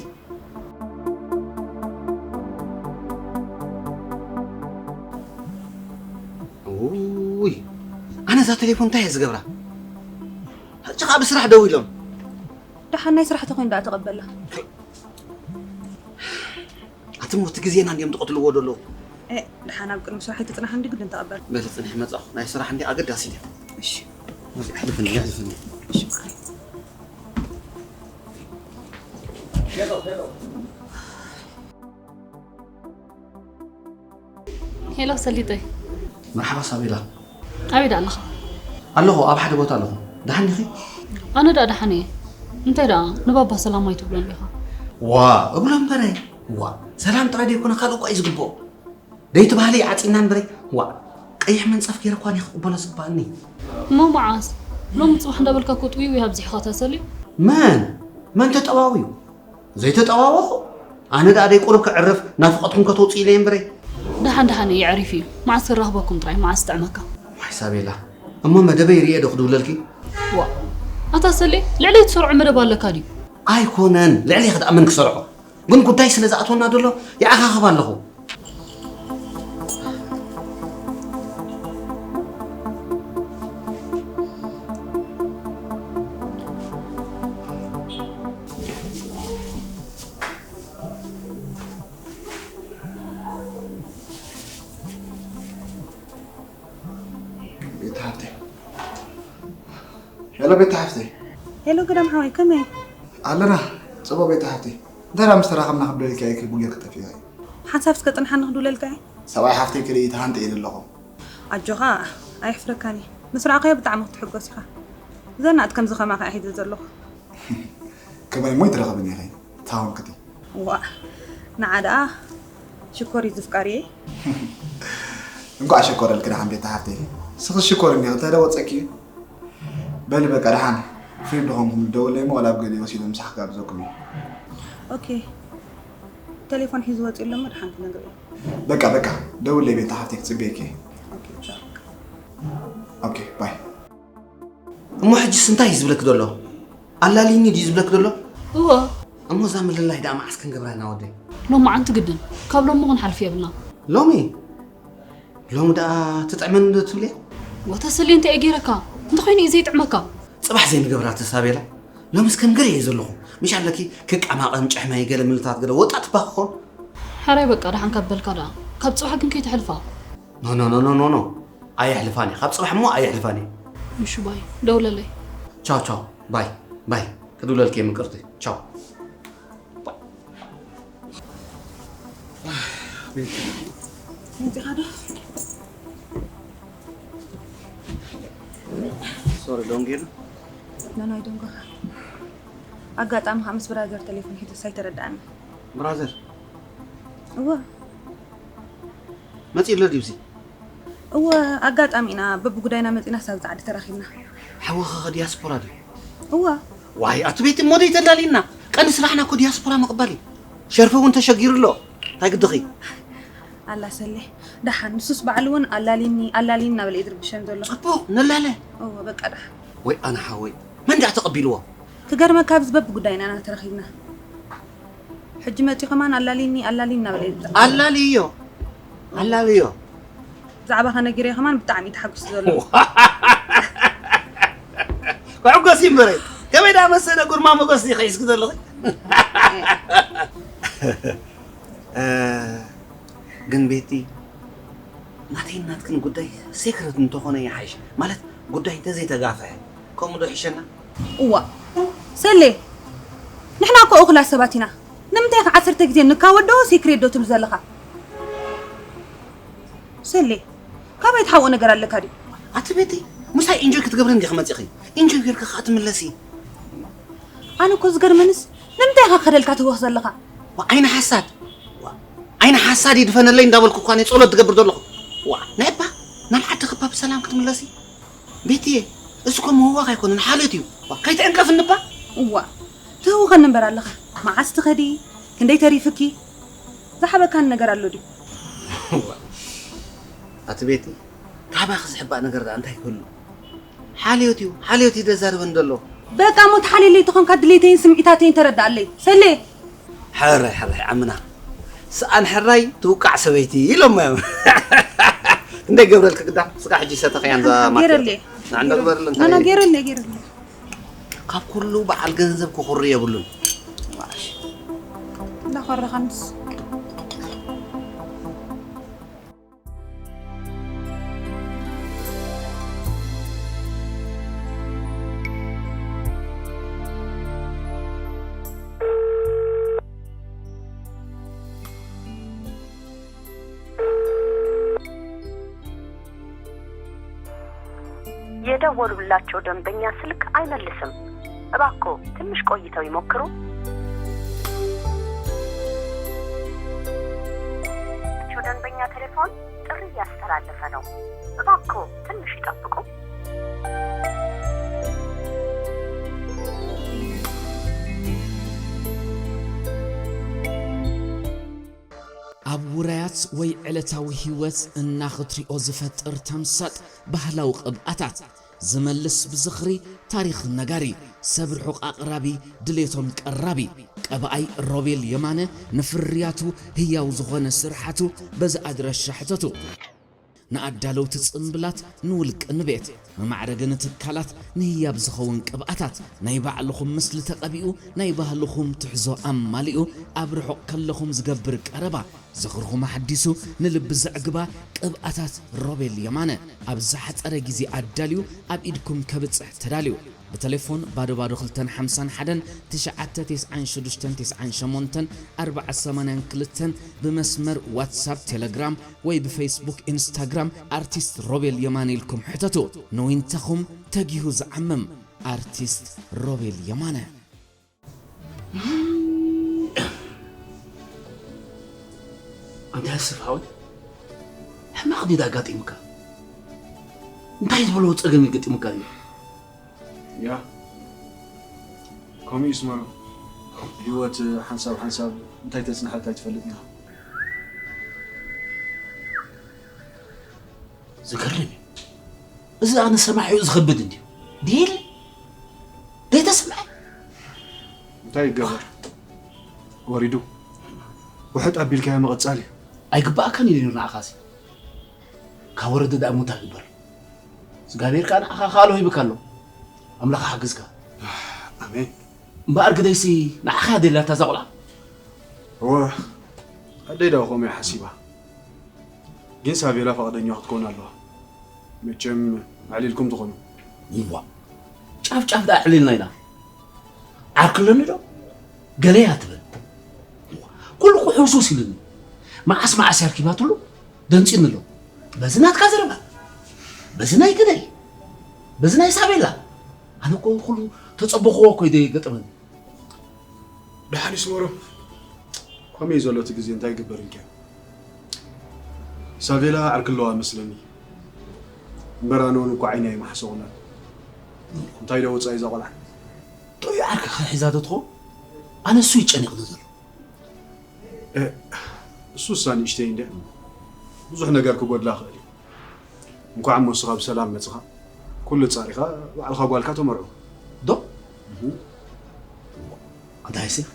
ውይ፣ ኣነ እዛ ቴሌፎን እንታይ እየ ዝገብራ? ሕጂ ኸኣ ብስራሕ ደው ኢሎም። ደሓን ናይ ስራሕ ተኾይኑ ደኣ ተቐበላ። ኣቲ እሞ እቲ ግዜና እንድዮም ዝቐትልዎ ዘለዉ። እ፣ ደሓን ኣብ ቅድሚ ስራሕ ኣይትጽናሕ እንዲ ግድን ተቐበል። በሊ ጽንሒ መጻኹ። ናይ ስራሕ እንዲ ኣገዳሲ ድዩ? እሺ። በሊ ኣሕልፍኒ፣ ኣሕልፍኒ። እሺ፣ በቃ። ሄሎ ሰሊጠይ። መርሓባ ሳቤላ። ኣበይ ደኣ ኣለኻ? ኣለኹ፣ ኣብ ሓደ ቦታ ኣለኹ። ደሓን ዲኺ? ኣነ ደኣ ደሓን እየ። እንታይ ደኣ ንባባ ሰላም ኣይትብሎን ዲኻ? ዋ፣ እብሎ እምበረ። ዋ፣ ሰላም ጥራይ ደይኮነ ካልእ እኳ እዩ ዝግብኦ። ደይቲ ባህሊ ይዓጺና እምበረ። ዋ፣ ቀይሕ መንጸፍ ገይረ እኳ እየ ክቕበሎ ዝግባእኒ። እሞ መዓስ? ሎሚ ጽባሕ እንዳበልካ እኮ ጥውይውይ ኣብዚሕኻ ተሰልዩ። መን? መን ተጠዋውዩ? ዘይተጠዋወኹ? ኣነ ደኣ ደይ ቁሩብ ከዕርፍ ናፍቖትኩም ከተውጽእ ኢለ እየ እምበረ። ደሓን ደሓን እዩ፣ የዕሪፍ እዩ። መዓስ ክራኽበኩም ጥራይ፣ መዓስ ዝጥዕመካ። ዋይ ሳቤላ፣ እሞ መደበይ ርእየ ዶ ክድውለልኪ? ዋ፣ ኣታ ሰሌ፣ ልዕለይ ትሰርዖ መደብ ኣለካ ድዩ? ኣይኮነን፣ ልዕሌኺ ደኣ መን ክሰርዖ? ግን ጉዳይ ስለ ዝኣትወና ዘሎ ይዓኻኽብ ኣለኹ። ቤት ሃብተይ። ሄሎ ቤት ሃብተይ። ሄሎ ግዳም ሓወይ፣ ከመይ? ኣለና። ጽቡቕ ቤት ሃብተይ። እንታይ ደኣ ምስ ተራኸብና ክብደልካ እየ ክብል ጌርካ ጠፊእካ እዩ። ሓንሳብ እስከ ጽንሓኒ ክድውለልካ እየ። ሰብኣይ ሓፍተይ ክርኢ ተሃንጠ ኢለ ኣለኹ። ኣጆኻ፣ ኣየሕፍረካን እየ። ምስ ረኣኹዮ ብጣዕሚ ክትሕጎስ ኢኻ። ዘናጥ ከምዚ ከማኻ እየ ሒዘ ዘለኹ። ከማይ እሞ ይትረኸብን ኢኺ፣ ታወንክቲ። ዋ፣ ንዓ ደኣ ሽኮር እዩ ዝፍቃርየይ። እንኳዕ ሸኮረልኪ ደሓን ቤት ሃብተይ። ስኺ ሽኮር እንዲኺ፣ እንታይ ዶ ወጸኪ እዩ? በሊ በቃ ደሓን ፍሪ ድኾንኩም ደውለይ እሞ ዋላ ኣብ ገሊኡ ወሲዶም ምሳሕ ክጋብዘኩም እዩ። ኦኬ። ቴሌፎን ሒዙ ወጺኡ ኣሎ እሞ ደሓን ክነግሮ እዩ። በቃ በቃ ደውለይ ቤት ሃብተይ ክጽበየኪ እየ። ኦኬ፣ ቻው። ኦኬ፣ ባይ። እሞ ሕጅስ እንታይ እዩ ዝብለክ ዘሎ? ኣላሊኒ ድዩ ዝብለክ ዘሎ? እወ። እሞ እዛ ምልላይ ደኣ መዓስ ክንገብራ ኢና ወደይ? ሎማዓንቲ ግድን። ካብ ሎሚ ክንሓልፍ የብልና። ሎሚ? ሎሚ ደኣ ትጥዕመኒ ዶ ትብልያ? ወተስሊ እንታይ እየ ገይረካ? እንተኾይኑ እዩ ዘይጥዕመካ። ጽባሕ ዘይንገብራ ተሳቤላ። ሎምስ ከም ገለ እየ ዘለኹ። ምሽ ኣለኪ ክቀማቐም ጨሕመይ ገለ ምልታት ገለ ወጣት ባክ ኾን። ሕራይ በቃ ደሓን ካብ በልካ ደኣ። ካብ ጽባሕ ግን ከይተሕልፋ። ኖ ኖ ኖ ኖ ኖ ኖ። ኣየሕልፋን እየ። ካብ ጽባሕ እሞ ኣየሕልፋን እየ። ምሽ ባይ ደውለለይ። ቻው ቻው። ባይ ባይ። ክድውለልኪ እየ ምቅርቲ። ቻው። መጺኻ ዶ? ሶሪ፣ ዶንጌ ዶ? ናናይ ዶንጎኻ። ኣጋጣሚ ከዓ ምስ ብራዘር ቴሌፎን ሒዙስ ኣይተረድኣኒ። ብራዘር? እወ። መጺኡ ኣሎ ድዩ እዚ? እወ፣ ኣጋጣሚ ኢና በብጉዳይና መጺና ሳብዚ ዓዲ ተራኺብና። ሓውኺ ኸ ዲያስፖራ ድዩ? እወ። ዋይ፣ ኣቲ ቤቲ እሞ ደይ ተላሊና። ቀንዲ ስራሕና እኮ ዲያስፖራ ምቕባል እዩ። ሸርፊ እውን ተሸጊሩ ኣሎ። እንታይ ግድኺ? ኣላ ሰሌ፣ ደሓን ንሱስ ባዕሉ እውን ኣላሊኒ፣ ኣላሊኒ እናበለ እዩ ዝርብሸን ዘሎ። ጽቡቕ፣ ንላለ። እወ፣ በቃ ደሓን። ወይ ኣነ ሓወይ፣ መን ደኣ ተቐቢልዎ? ክገርመካ ኣብዚ በብጉዳይና ኢና ተራኺብና። ሕጂ መጺኡ ከማን ኣላሊኒ፣ ኣላሊኒ እናበለ እዩ ዝዛረብ። ኣላልዮ፣ ኣላልዮ። ብዛዕባኻ ነጊረዮ ከማን ብጣዕሚ እዩ ተሓጒሱ ዘሎ። ክሕጎስ እዩ እምበረ። ከመይ ደኣ መሰለ ግርማ ሞገስ ዲኺ ሒዝኪ ዘለኺ? እ፣ ግን ቤቲ፣ ናተይን ናትክን ጉዳይ ሴክረት እንተኾነ ይሓይሽ። ማለት ጉዳይ እንተዘይተጋፍሐ፣ ከምኡ ዶ ይሕሸና? እዋ፣ ሰሌ፣ ንሕና እኮ እኹላት ሰባት ኢና። ንምንታይ ኢኻ ዓሰርተ ግዜ ንካወዶ ሴክሬት ዶ ትብል ዘለኻ? ሰሌ፣ ካባይ ትሓብኦ ነገር ኣለካ ድዩ? ኣቲ ቤቲ፣ ምሳይ ኢንጆይ ክትገብሪ እንዲኺ መጺኺ። ኢንጆይ ጌርኪ ከኣ ትምለሲ። ኣነ እኮ ዝገርመንስ፣ ንምንታይ ኢኻ ክኸደልካ ትህወኽ ዘለኻ? ዋ፣ ዓይኒ ሓሳድ። ዋ፣ ዓይኒ ሓሳድ ይድፈነለይ እንዳበልኩ እኳ እኔ ጸሎት ትገብር ዘለኹ። ዋ፣ ናይ እባ፣ ናብ ዓዲ ክባ ብሰላም ክትምለሲ። ቤትየ፣ እዚ እኮ ምህዋኽ ኣይኮነን፣ ሓልዮት እዩ። ዋ፣ ከይትዕንቀፍኒ እባ። እዋ፣ ትህውኸኒ እምበር ኣለኻ። መዓስ ትኸዲ? ክንደይ ተሪፍኪ? ዝሓበካኒ ነገር ኣሎ ድዩ? እዋ፣ ኣቲ ቤቲ፣ ካባኺ ዝሕባእ ነገር ደኣ እንታይ ክህሉ? ሓልዮት እዩ፣ ሓልዮት እዩ ዘዛርበኒ ዘሎ። በቃ እሞ ተሓልየለይ ተኾንካ ድሌተይን ስምዒታተይን ተረድኣለይ። ሰሌ! ሕራይ፣ ሕራይ፣ ዓምና። ሰኣን ሕራይ ትውቃዕ ሰበይቲ ኢሎሞ እዮም። ክንደይ ገብረልኪ ግዳ፣ ስጋ ሕጂ ሰተኽያን እዛ ማርኬት። ገይረለይ። ንዓ እንዶ ግበርሉ፣ እንታይ ኖ፣ ኖ፣ እዩ? ገይረለይ፣ ገይረለይ። ካብ ኩሉ በዓል ገንዘብ ክኹሪ የብሉን። ዋሽ። እንዳኾረኻንስ። የደወሉላቸው ደንበኛ ስልክ አይመልስም። እባክዎ ትንሽ ቆይተው ይሞክሩ። ደንበኛ ቴሌፎን ጥሪ እያስተላለፈ ነው። እባክዎ ትንሽ ይጠብቁ። ኣብ ውራያት ወይ ዕለታዊ ህይወት እና ክትሪኦ ዝፈጥር ተምሳጥ ባህላዊ ቅብኣታት ዝመልስ ብዝኽሪ ታሪኽ ነጋሪ ሰብ ርሑቕ ኣቕራቢ ድሌቶም ቀራቢ ቀባኣይ ሮቤል የማነ ንፍርያቱ ህያው ዝኾነ ስርሓቱ በዚ ኣድራሻ ሕተቱ። ንኣዳለውቲ ጽምብላት ንውልቂ ንቤት መማዕረጊ ንትካላት ንህያብ ዝኸውን ቅብኣታት ናይ ባዕልኹም ምስሊ ተቐቢኡ ናይ ባህልኹም ትሕዞ ኣማሊኡ ኣብ ርሑቕ ከለኹም ዝገብር ቀረባ ዝኽርኹም ኣሐዲሱ ንልቢ ዘዕግባ ቅብኣታት ሮቤል የማነ ኣብ ዝሓጸረ ግዜ ኣዳልዩ ኣብ ኢድኩም ከብጽሕ ተዳልዩ። ብተሌፎን ባዶ ባዶ ክልተን ሓምሳን ሓደን ትሽዓተ ተስዓን ሽዱሽተን ተስዓን ሸሞንተን ኣርባዓ ሰማንያን ክልተን ብመስመር ዋትሳፕ ቴሌግራም ወይ ብፌስቡክ ኢንስታግራም ኣርቲስት ሮቤል የማነ ኢልኩም ሕተቱ። ንዊንታኹም ተጊሁ ዝዓምም ኣርቲስት ሮቤል የማነ። ኣንታ ያስፍ ሓወይ ሕማቕ ድዩ ኣጋጢሙካ? እንታይ ዝበሎ ጸገም ይገጢሙካ እዩ? ያ ከምኡ እዩ ስመሮ። ህይወት ሓንሳብ ሓንሳብ እንታይ ተጽንሓልካ ኣይትፈልጥን ኢኻ። ዝገርም እዩ። እዚ ኣነ ሰማዒኡ ዝኸብድ እንድዩ። ድሂል ዘይተሰምዐ እንታይ ይገበር ወሪዱ ውሕጥ ኣቢልካዮ ምቕጻል እዩ። ኣይግባኣካን እዩ ነይሩ ንዓኻሲ። ካብ ወረደ ደኣ እሞ እንታይ ክግበር? እግዚኣብሔር ከኣ ንዓኻ ክኣሎ ሂብካ ኣሎ። ኣምላኽ ሓግዝካ። ኣሜን። እምበኣር ግደይሲ ንዓኻ እያ ደልያታ እዛ ቆልዓ። እወ ኣደይ ደኣ ከምኡ እያ ሓሲባ። ግን ሳቤላ ፈቓደኛ ክትከውን ኣለዋ። መቸም ኣዕሊልኩም ትኾኑ። እዋ ጫፍ ጫፍ ደኣ ኣዕሊልና ኢና። ዓርኪ ኣለኒ ዶ? ገለ እያ ትብል። ኩሉ ሕውስውስ ኢሉኒ። መዓስ መዓስ እያ ኣርኪባትሉ? ደንጺኒ ኣሎ። በዚ ናትካ ዘረባ፣ በዚ ናይ ግደይ፣ በዚ ናይ ሳቤላ። ኣነ እኮ ኩሉ ተጸበኽዎ እኮ እዩ ደይገጠመኒ። ደሓን ይስመሮም። ከመይ ዘሎ እቲ ግዜ እንታይ ይግበር እንኪያ። ሳቤላ ዓርኪ ኣለዋ መስለኒ። እምበር ኣነ እውን እኮ ዓይኒ ኣይመሓሰኹናን። እንታይ ዶ ወጻኢ እዛ ቆልዓ? ጥዑይ ዓርኪ ሒዛ ዶ ትኸውን? ኣነ እሱ እዩ ጨኒቕኒ ዘሎ። እሱሳ ንእሽተይ እንድያ ብዙሕ ነገር ክጎድላ ክእል እዩ። እንኳዕ እሞ ንስኻ ብሰላም መፅኻ። ኩሉ ፃሪኻ ባዕልኻ ጓልካ ተመርዑ። ዶ? ኣንታ ዮሴፍ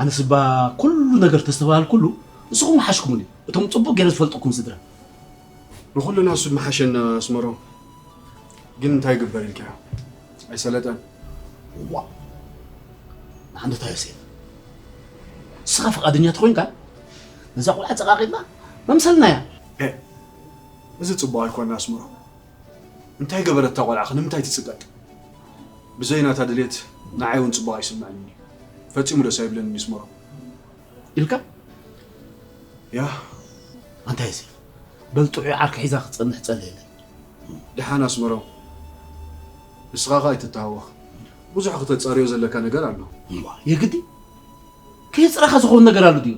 ኣነስ እባ ኩሉ ነገር ተስተባሃልኩሉ ንስኹም ምሓሽኩምኒ። እቶም ፅቡቅ ገይረ ዝፈልጠኩም ስድራ። ንኹልና እሱ ምሓሸና ኣስመሮም። ግን እንታይ ይግበር ኢልካዮ? ኣይሰለጠን። ዋእ ንዓንድታ ዮሴፍ ንስኻ ፍቓደኛ ተኾይንካ ነዛ ቆልዓ ጸቓቒጥና መምሰልና እያ። ኤእ እዚ ጽቡቕ ኣይኮነን ኣስመሮም። እንታይ ገበረት እታ ቆልዓኸ ንምንታይ ትጽቀጥ? ብዘይ ናታ ድሌት ንዓይ እውን ጽቡቕ ኣይስምዐንን እዩ። ፈጺሙ ደስ ኣይብለንን እዩ ኣስመሮም። ኢልካ ያ ኣንታ ዮሴፍ በል ጥዑይ ዓርኪ ሒዛ ክትጸንሕ ጸልየለይ። ደሓን ኣስመሮም ንስኻ ኸኣ ኣይትተሃወኽ። ብዙሕ ክተጻርዮ ዘለካ ነገር ኣሎ። እምባ የግዲ ከየጽረኻ ዝኸውን ነገር ኣሎ ድዩ?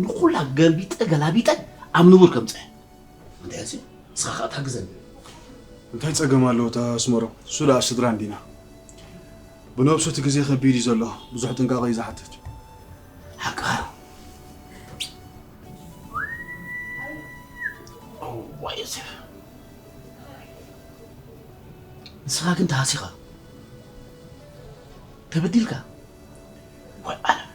ንኹላ ገልቢጠ ገላቢጠ ኣብ ንቡር ከምጽእ። ኣንታ ዮሴፍ ንስኻ ኸኣ ትሕግዘኒ። እንታይ ጸገም ኣለዎ እታ ኣስመሮም ንሱ ደኣ ስድራ እንዲና። ብነብሱ እቲ ግዜ ከቢድ እዩ ዘሎ ብዙሕ ጥንቃቐ እዩ ዝሓትት። ሓቅኻ እዋ ዮሴፍ ንስኻ ግን ተሃሲኻ ተበዲልካ ወይ ዓለም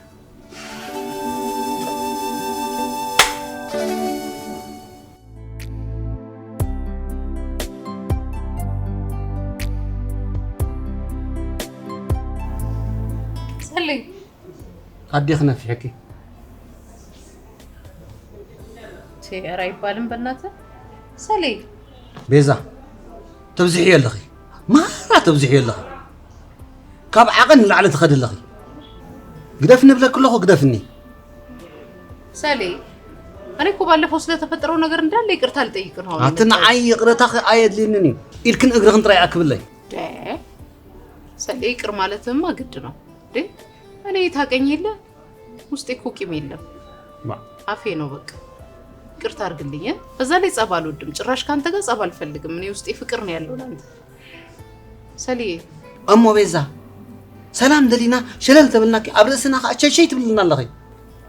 ሰሊ ኣዴኺ ነፊሕኪ። ቴ ኧረ ኣይባልም በናትህ ሰሌ። ቤዛ ተብዝሕዮ ኣለኺ ማራ ተብዝሕዮ ኣለኺ ካብ ዓቐን ንላዕሊ ትኸዲ ኣለኺ ግደፍኒ እብለኪ ኣለኹ ግደፍኒ። ሰሌ እኔ እኮ ባለፈው ስለተፈጠረው ነገር እንዳለ ይቅርታ ልጠይቅ ነው አሁን ኣቲ ንዓይ ይቕረታኺ ኣየድልየንን እዩ። ኢድክን እግርኽን ጥራይ ኣክብለይ። ሰሌ፣ ይቅር ማለትማ ግድ ነው እንዴ። እኔ ታውቀኝ የለ ውስጤ እኮ ቂም የለም። አፌ ነው በቃ። ይቅርታ አርግልኝ። በዛ ላይ ጸብ አልወድም ጭራሽ። ካንተ ጋር ጸብ አልፈልግም። እኔ ውስጤ ፍቅር ነው ያለው ላንተ። ሰሌ፣ እሞ ቤዛ፣ ሰላም ደሊና ሸለል ተብልናኪ፣ ኣብ ርእስና ከዓ ሸይሸይ ትብልና ኣለኺ።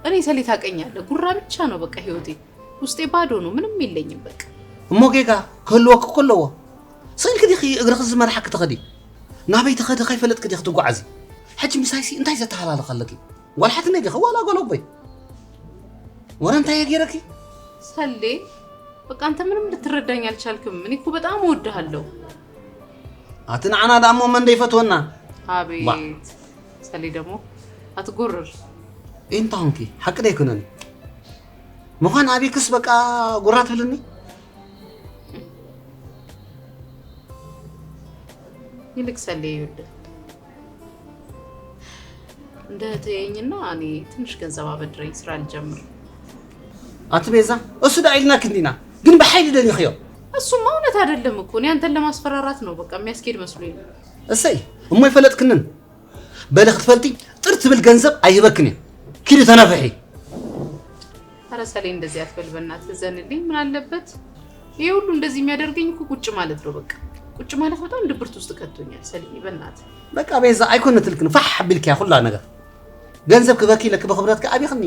እኔ ሰሌ፣ ታውቀኛለህ፣ ጉራ ብቻ ነው በቃ ህይወቴ። ውስጤ ባዶ ነው፣ ምንም የለኝም በቃ። እሞ ጌጋ ክህልወኪ እኮ ኣለዎ። ስቕ ኢልኪ ዲኺ እግርኺ ዝመርሓኪ ትኸዲ? ናበይ ትኸዲ ከይፈለጥኪ ዲኺ ትጓዓዚ? ሕጂ ምሳይሲ እንታይ ዘተሃላልኽ ኣለኪ? ጓል ሓትነይ ዲኺ ዋላ ጓል ኣቦይ? ወረ እንታይ እየ ገይረኪ? ሰሌ፣ በቃ አንተ ምንም ልትረዳኝ አልቻልክም። እኔ እኮ በጣም እወድሃለሁ። ኣቲ ንዓና ደኣ እሞ መን ደይፈትወና? አቤት ሰሌ ደግሞ አትጎርር። እንታይ ኾንኪ? ሓቂ ደይኮነን ምዃን ኣቢክስ በቃ ጉራ ትብልኒ። ይልቅ ሰሌ ይኸውልህ እንደ ተየኝና እኔ ትንሽ ገንዘብ አበድረኝ ስራ ልጀምር። ኣቲ ቤዛ እሱ ደኣ ኢልናኪ እንዲና ግን ብሓይሊ ደሊኽዮ። እሱማ እውነት አይደለም እኮ እኔ አንተን ለማስፈራራት ነው በቃ የሚያስኬድ መስሎኝ ነው። እሰይ እሞ ይፈለጥክንን በሊ ክትፈልጢ ጥር ትብል ገንዘብ ኣይህበክን እየ። ኪዲ ተናፍሒ። ኧረ ሰሌ እንደዚህ አትበል በእናትህ እዘንልኝ ምን አለበት ይሄ ሁሉ እንደዚህ የሚያደርገኝ እኮ ቁጭ ማለት ነው በቃ ቁጭ ማለት በጣም ድብርት ውስጥ ከቶኛል ሰሌ በእናትህ። በቃ ቤዛ ኣይኮነትልክን ፋሕ ኣቢልክያ ኩላ ነገር። ገንዘብ ክበኪ ኢለኪ ብኽብረትኪ ኣቢኽኒ።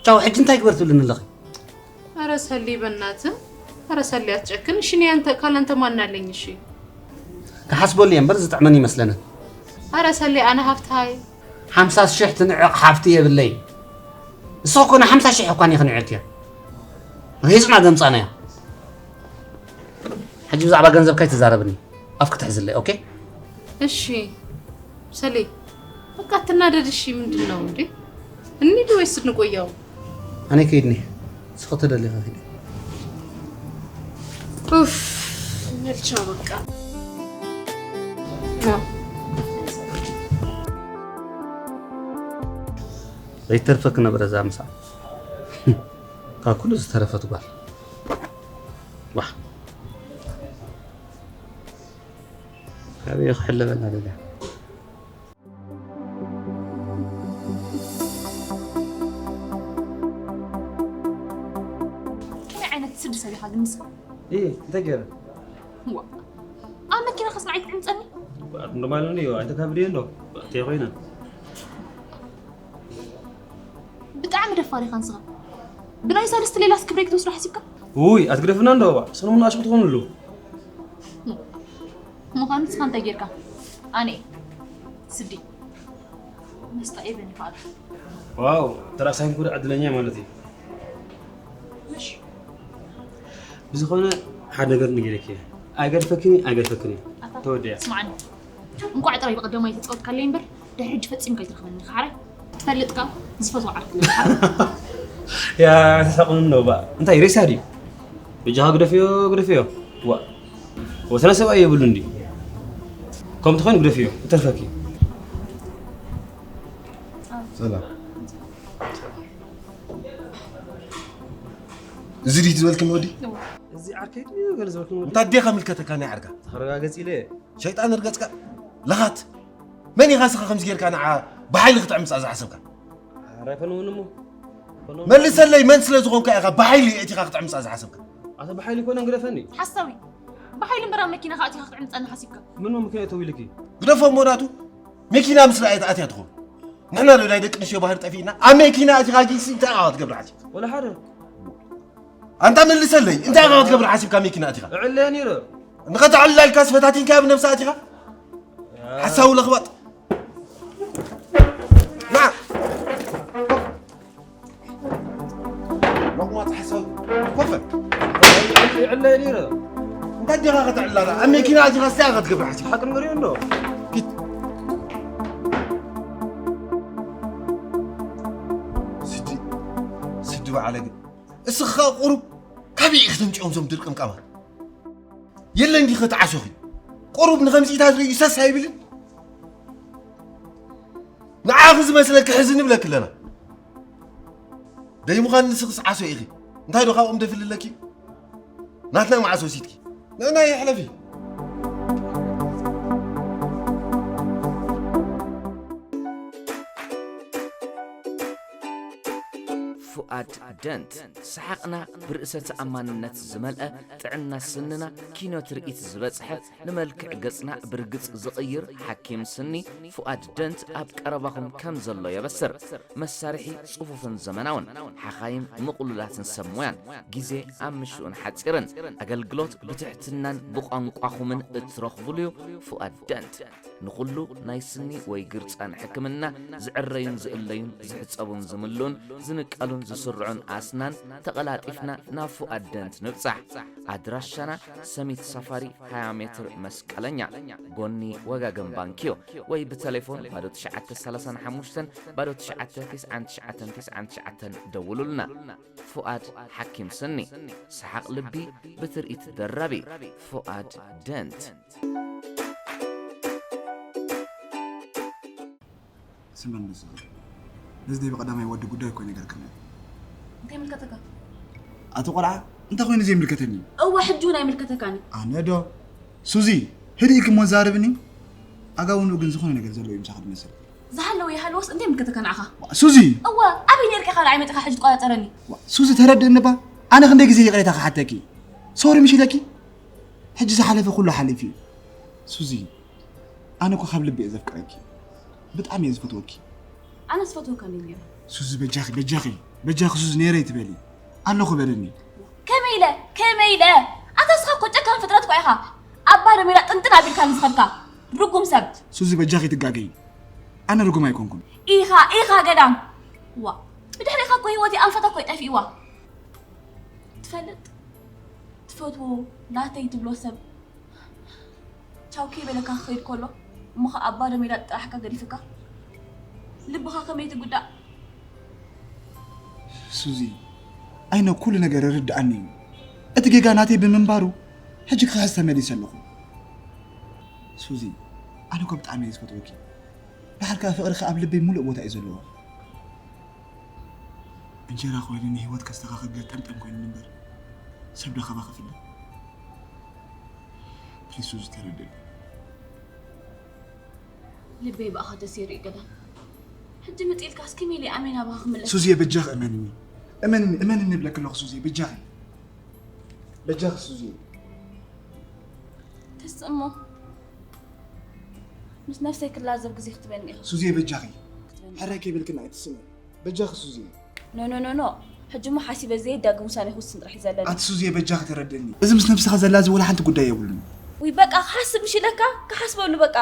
ቻው ሕጂ እንታይ ግበር ትብልኒ ኣለኺ? ኧረ ሰሌ በእናትህ ኧረ ሰሌ አትጨክን እሺ እኔ አንተ ካላንተ ማን አለኝ እሺ። ክሓስበሉ እየ እምበር ዝጥዕመኒ ይመስለንን። ኧረ ሰሌ ኣነ ሃፍታይ ሓምሳ ሽሕ ትንዕቕ ሓፍቲ የብለይ። ንስኺ እኮ ንሓምሳ ሽሕ እኳ እየ ክንዕቕ እየ። ርሂጽና ገምጻናዮ። ሕጂ ብዛዕባ ገንዘብ ከይትዛረብኒ ኣፍ ክትሕዝለይ ኦኬ? እሺ ሰሌ በቃ አትናደድ እሺ ምንድን ነው እንዴ? እንሂድ ወይስ እንቆያው? ኣነ ከይድኒ ንስኺ ተደሊኺ ኺዲ። ኡፍ በል ቻው በቃ። ዘይተርፈኪ ነበረ እዛ ምሳ ካብ ኩሉ ዝተረፈት ጓል። ዋ ኣበይ ክሕለበላ ደልያ። ከመይ ዓይነት ስዲ ሰብ ኢኻ ግን ንስኻ? እይ እንታይ ገይረ? ዋ ኣብ መኪናኻስ ንዓይ ትዕምፀኒ? ኖርማል እንድዩ ኣይተካብድዮ እንዶ እንታይ ኮይነ? ብጣዕሚ ደፋር ኢኻ ንስኻ። ብናይ ሳልስቲ ሌላስ ክብረይ ክትወስዶ ሓሲብካ? ውይ ኣትግደፍና እንዶ እባ ሰለሙን ኣሽኹ ትኾንሉ። ምዃኑ ንስኻ እንታይ ጌርካ? ኣነ እየ ስዲ መስጣ ኤቨን ይበሃል። ዋው ተራእሳይን ኩሉ ዕድለኛ ማለት እዩ። እሺ ብዝኾነ ሓደ ነገር ንገረኪ እየ። ኣይገድፈክን እየ ኣይገድፈክን እየ። ኣታ ተወዲኣ። ስምዓኒ እንቋዕ ጥራይ ብቐዳማይ ተጻወትካለይ እምበር ድሕሪ ሕጂ ፈጺምካ ኣይትረኽበኒ ኢኻ ሓራይ? ትፈልጥ ከኣ ዝፈትዎ ዓርኪ ያ ተሳቕኑ ነው ባ እንታይ ሬሳ ድዩ? በጃኻ ግደፍዮ ግደፍዮ። ዋ ወሰነ ሰብኣይ የብሉን ድዩ? ከምቲ ኮይኑ ግደፍዮ እተርፈኪ። ሰላም እዚ ድዩ ዝበልክኒ ወዲ? እዚ ዓርከይ ድዩ ገለ ዝበልክኒ ወዲ? እንታይ ኣዴኻ ምልከተካ ናይ ዓርካ? ተረጋገጽ ኢለ። ሸይጣን ርገጽካ ለኻት መን ኢኻ ስኻ ከምዚ ጌርካ ንዓ ብሓይሊ ክትዕምጻ ዝሓሰብካ? ኣረ ፈንውን እሞ መልሰለይ መን ስለ ዝኾንካ ኢኻ ብሓይሊ ኣእቲኻ ክትዕምጻ ዝሓሰብካ? ኣታ ብሓይሊ ኮነ ግደፈኒ። ሓሳዊ ብሓይሊ እምበር ኣብ መኪናኻ ኣእቲኻ ክትዕምጸኒ ሓሲብካ? ምን መኪና እተው ኢልኪ? ግደፎ እሞ ናቱ መኪና ምስ ረኣየት ኣትያ ትኸውን። ንሕና ዶ ናይ ደቂ ኣንስትዮ ባህሪ ጠፊእና? ኣብ መኪና ኣእቲኻ ጊሲ እንታይ ኢኻ ክትገብር ሓሲብካ? ወላ ሓደ ኣንታ መልሰለይ እንታይ ኢኻ ክትገብር ሓሲብካ መኪና ኣእቲኻ? እዕለ ነይረ። ንኸተዕልላ ኢልካስ ፈታቲንካያ ብነብሳ ኣእቲኻ? ሓሳዊ ለኽባጥ። ና። ለኽባጥ ሓሳዊ። ኮፈ። እዕለ ነይረ። እንታይ ዲኻ ከተዕልላ? ኣብ መኪና ኣእቲኻ እንታይ ኢኻ ክትገብር ሓሲብካ? ሓቂ ንገሪዮ እንዶ። ኪድ። ስዲ ስዲ በዓለ ግን እስኻ ቁሩብ ካበይ ኢኺ ተምጪኦም ዞም ድርቅምቃማት? የለን ዲኺ ተዓሶኺ? ቁሩብ ንኸምዚኢታት ርእዩ ሰስ ኣይብልን? ንዓኺ ዝመስለኪ ሕዚ ንብለኪ ኣለና። ደይ ምዃን ንስኽስ ዓሶ ኢኺ። እንታይ ዶ ካብኦም ደፍልለኪ? ናትና መዓስ ወሲድኪ? ንዕናይ ሕለፊ። ፉኣድ ደንት፣ ሰሓቕና ብርእሰ ተኣማንነት ዝመልአ፣ ጥዕና ስንና ኪኖ ትርኢት ዝበጽሐ፣ ንመልክዕ ገጽና ብርግጽ ዝቕይር ሓኪም ስኒ ፉኣድ ደንት ኣብ ቀረባኹም ከም ዘሎ የበስር። መሳርሒ ጽፉፍን ዘመናውን፣ ሓኻይም ምቕሉላትን ሰብ ሞያን፣ ግዜ ኣብ ምሽኡን ሓጺርን፣ ኣገልግሎት ብትሕትናን ብቋንቋኹምን እትረኽቡሉ'ዩ። ፉኣድ ደንት ንኹሉ ናይ ስኒ ወይ ግርጻን ሕክምና፣ ዝዕረዩን ዝእለዩን፣ ዝሕጸቡን ዝምልኡን፣ ዝንቀሉን ዝስርዑን ኣስናን፣ ተቐላጢፍና ናብ ፉኣድ ደንት ንብጻሕ። ኣድራሻና ሰሚት ሳፋሪ፣ ሃያ ሜትር መስቀለኛ፣ ጎኒ ወጋገን ባንክዮ፣ ወይ ብተሌፎን ባዶ ትሽዓተ ሰላሳን ሓሙሽተን ባዶ ትሽዓተ ትስዓን ትሽዓተን ትስዓን ትሽዓተን ደውሉልና። ፉኣድ ሓኪም ስኒ፣ ሰሓቕ ልቢ ብትርኢት ደራቢ። ፉኣድ ደንት። ስመን ንስኻ ነዚ ናይ ብቐዳማይ ወዲ ጉዳይ እኮ ይነገርከና። እንታይ ይምልከተካ? ኣቲ ቆልዓ እንታይ ኮይኑ ዘይምልከተኒ? እወ ሕጂ እውን ኣይምልከተካን እዩ። ኣነ ዶ ሱዚ ህድእ ኢልኪ እሞ ዛርብኒ። ኣጋውንኡ ግን ዝኾነ ነገር ዘለዎ እዩ ምሳኻ ትመስል። ዝሃለወ ይሃለወስ እንታይ ይምልከተካ ንዓኻ? ሱዚ እወ ኣበይ ነርካ ኢኻ ንዓይ መጺኻ ሕጂ ትቆጻጸረኒ? ሱዚ ተረድእኒ እባ። ኣነ ክንደይ ግዜ ይቕሬታ ክሓተኪ? ሶሪ ምሽ ኢለኪ? ሕጂ ዝሓለፈ ኩሉ ሓሊፉ እዩ ሱዚ። ኣነ እኮ ካብ ልቢ እየ ዘፍቅረኪ። ብጣዕሚ እየ ዝፈትወኪ። ኣነ ዝፈትወካ እንድየ ነይረ። ሱዚ በጃኺ በጃኺ በጃኺ ሱዚ ነይረ ኣይትበሊ። ኣለኹ በለኒ። ከመይ ኢለ ከመይ ኢለ? ኣታ እስኻ እኮ ጨካን ፍጥረት እኮ ኢኻ። ኣብ ባዶ ሜዳ ጥንጥን ኣቢልካኒ ዝኸድካ ርጉም ሰብ። ሱዚ በጃኺ ኣይትጋገዪ። ኣነ ርጉም ኣይኮንኩን። ኢኻ ኢኻ ገዳም። ዋእ ብድሕሪኻ እኮ ህይወተይ ኣንፈታ እኮ እዩ ጠፊእዋ። ትፈልጥ ትፈትዎ ናተይ ትብሎ ሰብ ቻው ከይበለካ ክኸይድ ከሎ እሞ ኸኣ ኣብ ባዶ ሜዳ ጥራሕካ ገዲፍካ ልብኻ ከመይ ትጉዳእ። ሱዚ፣ ኣይነ ኩሉ ነገር ይርድኣኒ እዩ። እቲ ጌጋ ናተይ ብምንባሩ ሕጂ ክኽሕስ ተመሊሰ ኣለኹ። ሱዚ፣ ኣነ እኮ ብጣዕሚ እየ ዝፈትወኪ። ደሓር ከኣ ፍቕርኺ ኣብ ልበይ ሙሉእ ቦታ እዩ ዘለዎ። እንጀራ ኮይኑ ንህይወት ከስተኻኽል ገጠምጠም ኮይኑ እምበር ሰብ ዶ ካባኺ ይፍለ? ፕሊስ ሱዚ ተረድእኒ። ልበይ ብኣኻ ተሰይሩ እዩ ገዳ። ሕጂ መጺእልካስ ከመይ ኢለ ኣሜን ኣባኻ ክምለስ? ሱዝየ በጃኺ እመንኒ። እመንኒ እመንኒ እብለኪ ኣለኹ ሱዝየ በጃኺ። በጃኺ ሱዝየ። ተስእ እሞ ምስ ነፍሰይ ክላዘብ ግዜ ክትበኒ ኢኻ። ሱዝየ በጃኺ። ሕራይ ከይበልክና ኣይትስምዒ። በጃኺ ሱዝየ። ኖ ኖ ኖ ኖ ሕጂ እሞ ሓሲበ ዘየዳግም ውሳኔ ክውስን ጥራሕ እዩ ዘለኒ። ኣቲ ሱዝየ በጃኺ ተረድእኒ። እዚ ምስ ነብስኻ ዘላዚ ወላ ሓንቲ ጉዳይ የብሉን። ውይ በቃ ክሓስብ ምሽ ኢለካ ክሓስበሉ በቃ።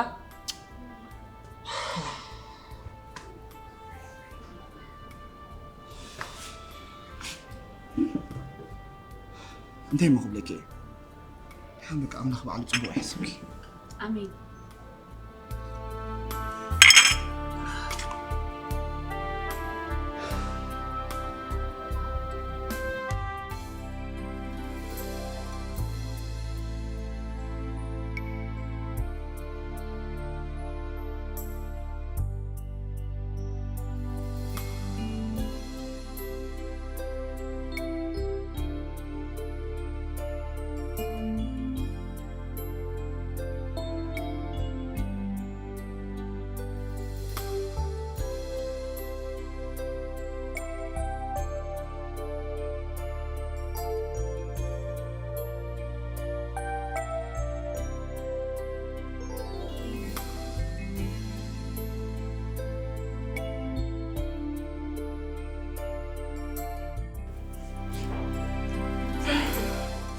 እንታይ እሞ ክብለኪ እየ? ደሓን በቃ ኣምላኽ ባዕሉ ጽቡቕ ይሕስብኪ። ኣሜን።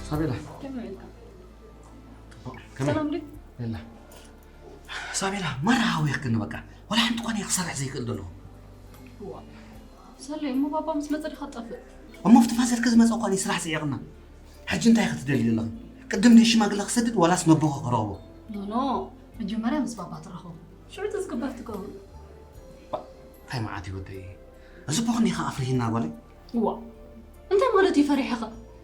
ሳቤላ ከመይ ውዒልካ? ከመይ? ሰላም ድዩ? የላ ሳቤላ ማራ ሃዊኽክኒ በቃ። ዋላ ሓንቲ እኳ እየ ክሰርሕ ዘይክእል ዘለኹ። ሰለይ እሞ ባባ ምስ መጸ ዲኻ ትጠፍእ? እሞ ኣብቲ ፋዘር ከዝመጸ እኳ እየ ስራሕ ጽዒቕና። ሕጂ እንታይ ክትደልዩ ኣለኺ? ቅድም ድዩ ሽማግለ ክሰድድ ዋላስ መቦኺ ክረኽቦ? ኖኖ መጀመርያ ምስ ባባ ትራኸቡ ሽዑ እቲ ዝግበር ትገብሩ። እንታይ መዓት እዩ ወደይ? እዚ ቦኽኒ ኢኻ ኣፍሪሂና ጓለይ። እዋ እንታይ ማለት እዩ ፈሪሐኸ?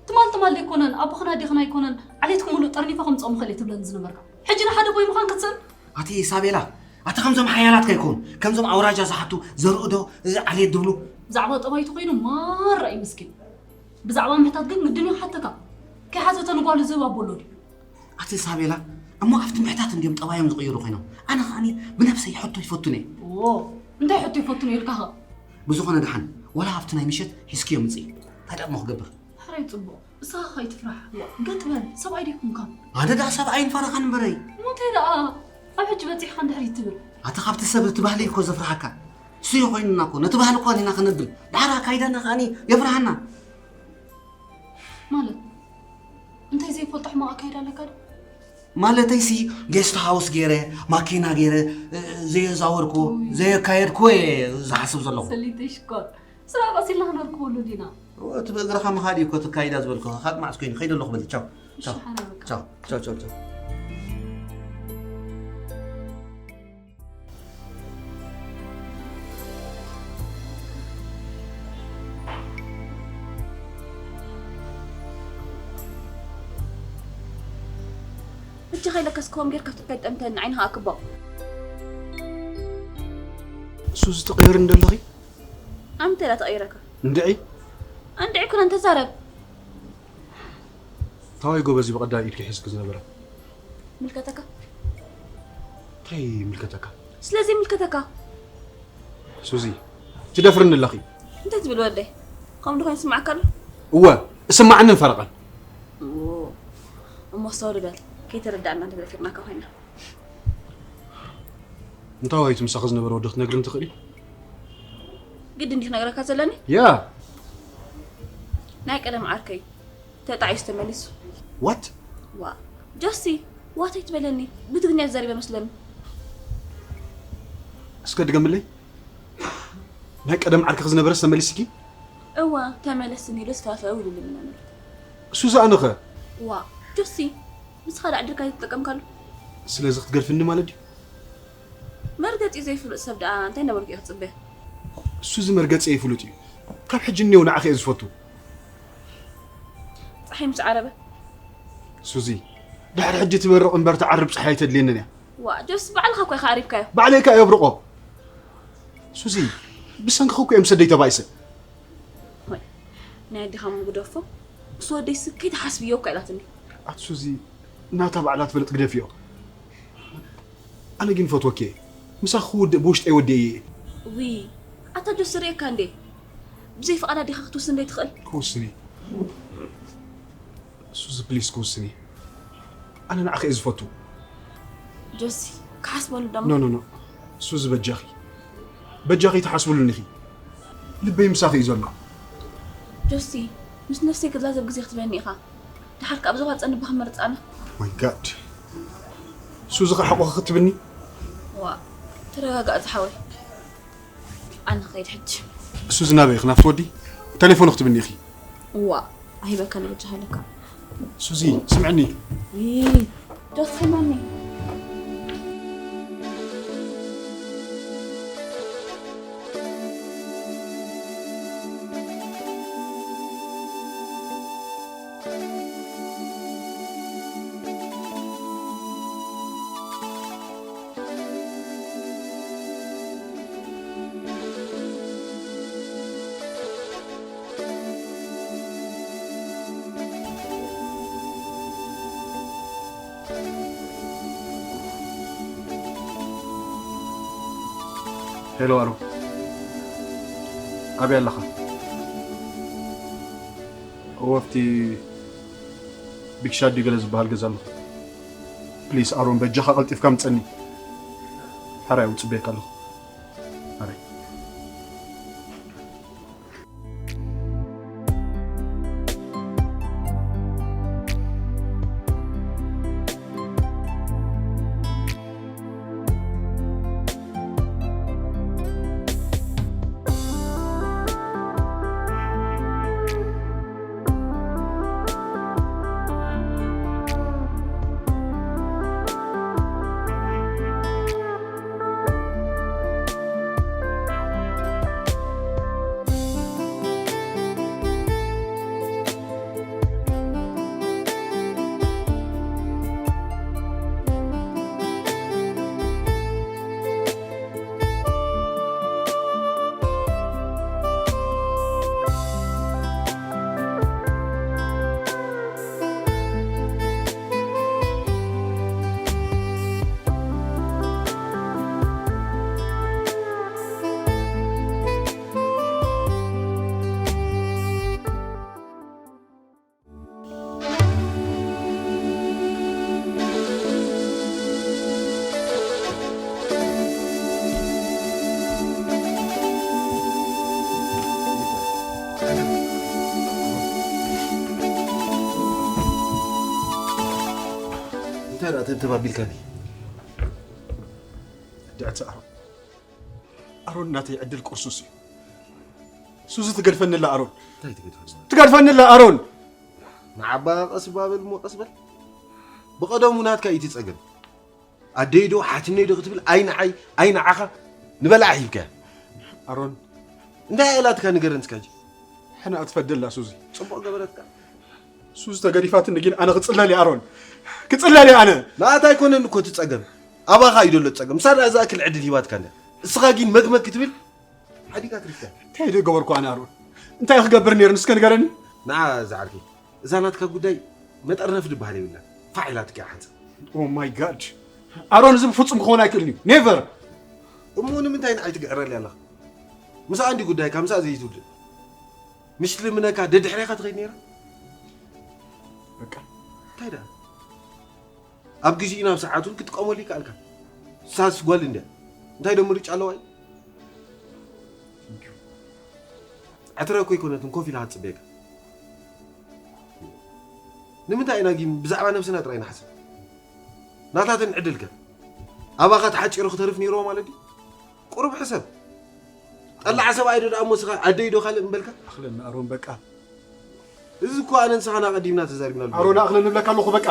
ትማል ትማል ኣይኮነን ኣቦኽን ኣዴኽን ኣይኮነን ዓሌትኩም ሙሉእ ጠርኒፈ ከምፅኦም ይኽእል እየ ትብለኒ ዝነበርካ። ሕጂ ንሓደ ቦይ ምዃን ክትስእን? ኣቲ ኢሳቤላ ኣቲ ከምዞም ሓያላት ከይኮኑ ከምዞም ኣውራጃ ዝሓቱ ዘርኡ ዶ ዓሌት ድብሉ። ብዛዕባ ጠባይቱ ኮይኑ ማራ እዩ ምስኪን። ብዛዕባ ምሕታት ግን ግድን እዩ ክሓተካ። ከይሓተተ ንጓሉ ዝህብ ኣቦ ኣሎ ድዩ? ኣቲ ሳቤላ፣ እሞ ኣብቲ ምሕታት እንድዮም ጠባዮም ዝቕይሩ ኮይኖም። ኣነ ከኣኒ ብነብሰይ ሕቶ ይፈቱን እየ። ኦ፣ እንታይ ሕቶ ይፈቱን እየ ኢልካ ኸ? ብዝኾነ ደሓን፣ ወላ ኣብቲ ናይ ምሸት ሒዝክዮ ምጽኢ። እንታይ ደኣ እሞ ክገብር? ሕራይ ጽቡቕ። ንስኻ ከይትፍራሕ። ዋ፣ ገጥ በል። ሰብኣይ ዲኹምካ? ኣነ ደኣ ሰብኣይን ፈረኻን እምበረይ። እሞ እንታይ ደኣ? ኣብ ሕጂ በጺሕካ እንድሕር ይትብል? ኣቲ ካብቲ ሰብ እቲ ባህሊ እኮ ዘፍርሓካ። እሱ ይኾይንና እኮ፣ ነቲ ባህሊ እኳ ዲና ከነብል። ደሓር ኣካይዳና ከኣኒ የፍርሃና። ማለት? እንታይ ዘይፈልጦ ሕማቕ ኣካይዳ ኣለካ ዶ? ማለተይሲ ጌስት ሃውስ ገይረ፣ ማኪና ገይረ፣ እ፣ ዘየዛወርኩ፣ ዘየካየድኩ እየ ዝሓስብ ዘለኹ። ሰሊተይ ሽኮር። ስራሕ ቀሲልና ክነርክበሉ ዲና። እቲ ብእግርኻ ምኻድ እዩ እኮ እቲ ኣካይዳ ዝበልኩ። ካብ መዓስ ኮይኑ? ከይደ ኣለኹ በሊ። ቻው። እሺ፣ ቻው። ሓራይ በቃ። ቻው፣ ቻው፣ ቻው፣ ቻው። እጅኻ ኢለካ እስከ ከምኡ ጌርካ ፍትካ ይጠምተኒ፣ ዓይንኻ ኣክቦ። ሱዚ ትቕይሪ እንደለኺ? ኣምተ ዳ ተቐይረካ? እንድዒ? እንድዒ ኩና እንተዛረብ። ታዋይ ጎበዝ ብቐዳይ ኢድኪ ሒዝኪ ዝነበረ? ምልከተካ? እንታይ ምልከተካ? ስለዚ ምልከተካ። ሱዚ፣ ትደፍርኒ ኣለኺ። እንታይ ትብል ወደይ? ከምኡ ዶ ኮይኑ ይስምዓካ ኣሎ? እወ፣ እስማዓንን ፈረቐን። እዎ። እሞ ኣስተውል በል፣ ከይተረዳእና እንተደፊርናካ ኮይና። እንታይ ዋይቱ ምሳኺ ዝነበረ ወዲ ክትነግርኒ ትኽእሊ? ግድን ድዩ ክነግረካ ዘለኒ? ያ። ናይ ቀደም ዓርከይ ተጣዒሱ ተመሊሱ። ዋት? ዋ፣ ጆሲ፣ ዋት ኣይትበለኒ። ብትግርኛ ዝዛረበ መስለኒ። እስከ ድገምለይ። ናይ ቀደም ዓርክኺ ዝነበረስ ተመሊስኪ? እዋ፣ ተመለስኒ ኢሉ ስፋፈው ኢሉኒ ምናምን። እሱ ዝኣነኸ? ዋ፣ ጆሲ፣ ንስኻ ደኣ ዕድልካ ዘይተጠቀምካሉ። ስለዚ ክትገድፍኒ ማለት ድዩ? መርገጺ ዘይፍሉጥ ሰብ ደኣ እንታይ ነበርኩ ኢኻ ትጽበ? እሱ እዚ መርገጺ ይፍሉጥ እዩ። ካብ ሕጂ እኔው ንዓኺ እየ ዝፈቱ። ጸሓይ ምስ ዓረበ። ሱዚ፣ ድሕሪ ሕጂ ትበርቕ እምበር ትዓርብ ጸሓይ ኣይተድልየንን እያ። ዋ፣ ጆሲ ባዕልኻ እኮ ኢኻ ዓሪብካዮ። ባዕለይ ከ የብርቖ። ሱዚ፣ ብሰንክኺ እኮ እዮም ሰደይ ተባኢሰ። ወይ፣ ናይ ኣዴኻ እሞ ግደፎ። ምስ ወደይስ ከይትሓስብዮ እኮ ኢላትኒ። ኣቲ ሱዚ፣ ናታ ባዕላ ትፈልጥ ግደፍዮ። ኣነ ግን ፈትወኪ እየ። ምሳኺ ክውድእ ብውሽጠይ ወዲኤ እየ። ውይ፣ ኣታ ጆሲ ርእየካ እንዴ? ብዘይ ፍቓዳ ዲኻ ክትውስን ዘይትኽእል? ክውስን እየ። ሱዚ ፕሊስ ክውስን እየ። ኣነ ንዓኺ እየ ዝፈቱ። ጆሲ፣ ክሓስበሉ ደሞ። ኖ፣ ኖ፣ ኖ። ሱዚ በጃኺ። በጃኺ ትሓስብሉኒ ኢኺ። ልበይ ምሳኺ እዩ ዘሎ። ጆሲ፣ ምስ ነፍሰይ ክዛዘብ ግዜ ክትበኒ ኢኻ። ደሓር ከኣ ብዞባ ጸንባኽ መርጻና። ማይ ጋድ። ሱዚ ከሓቑኺ ክትብኒ? ዋ፣ ተረጋጋእ ዝሓወይ። ኣነ ኸይድ ሕጂ። ሱዚ ናበይ ኢኺ ናብቲ ወዲ? ተሌፎን ክትብኒ ኢኺ። እዋ፣ ኣይበካ ንበጃ ሃለካ። ሱዚ፣ ስምዕኒ። ይይ፣ ዶ ትሰማኒ? ሄሎ ኣሮ፣ ኣበይ ኣለኻ? እወ፣ ኣብቲ ቢግ ሻት ድዩ ገለ ዝበሃል ገዛ ኣለኹ። ፕሊስ ኣሮን፣ በጃኻ ቀልጢፍካ ምጸኒ። ሓራይ፣ እጽበየካ ኣለኹ። ሓራይ። ኣተንተባቢልካኒ። ድዕቲ ኣሮን ኣሮን ናተይ ዕድል ቁርሱስ እዩ። ሱዚ ትገድፈኒ ኣላ ኣሮን። እንታይ ትገድፈኒ? ትገድፈኒ ኣላ ኣሮን። ንዓባ ቀስ ባበል እሞ ቀስ በል። ብቐደሙ ናትካ እዩ እቲ ጸገም። ኣደይ ዶ ሓትነይ ዶ ክትብል ኣይ ንዓይ ኣይ ንዓኻ ንበላዕ ሂብካያ። ኣሮን እንታይ ኣላትካ ንገረን እስካ ሕጂ። ሕና ትፈደላ ሱዚ። ጽቡቕ ገበረትካ። ሱዚ ተገዲፋትኒ ግን ኣነ ክጽለል እየ ኣሮን። ክጽለል እየ ኣነ። ንኣታ ኣይኮነን እኮ እቲ ጸገም ኣባኻ እዩ ደሎ ጸገም። ምሳና እዛ እክል ዕድል ሂባትካ እንዳ እስኻ ግን መግመግ ክትብል ሓዲጋ ትርከብ። እንታይ ዶ ገበርኩ ኣነ ኣሮን? እንታይ ክገብር ነይሩ ንስከ ንገረኒ። ንዓ ዝዓርከይ እዛ ናትካ ጉዳይ መጠርነፍ ዝበሃል የብላ። ፋዕ ኢላትካ ሓንሳ። Oh my God ኣሮን፣ እዚ ብፍጹም ክኸውን ኣይክእልን እዩ። ኔቨር። እሞ ንምንታይ ንዓይ ትግዕረል ኣለኻ? ምስኣ እንዲ ጉዳይካ ምስኣ ዘይትውድእ። ምሽ ልምነካ ደድሕሬኻ ትኸይድ ነይራ። በቃ እንታይ ደኣ ኣብ ግዜኡ ናብ ሰዓቱን ክትጥቀመሉ ይከኣልካ። ሳስ ጓል እንድያ እንታይ ዶ ምርጫ ኣለዋ እዩ? ዕትረ እኮ ኣይኮነትን ኮፍ ኢላ ክትጽበየካ። ንምንታይ ኢና ግን ብዛዕባ ነብስና ጥራይ ንሓስብ? ናታተን ዕድልከ ኣባኻ ተሓጺሩ ክተርፍ ነይርዎ ማለት ድዩ? ቁሩብ ሕሰብ። ጠላዕ ሰብኣይ ዶ ደኣ እሞ ስኻ ኣደይ ዶ ካልእ እምበልካ? ኣኽለኒ ኣሮን በቃ። እዚ እኮ ኣነ ንስኻን ኣቐዲምና ተዛሪብናሉ። ኣሮን ኣኽለኒ እብለካ ኣለኹ በቃ።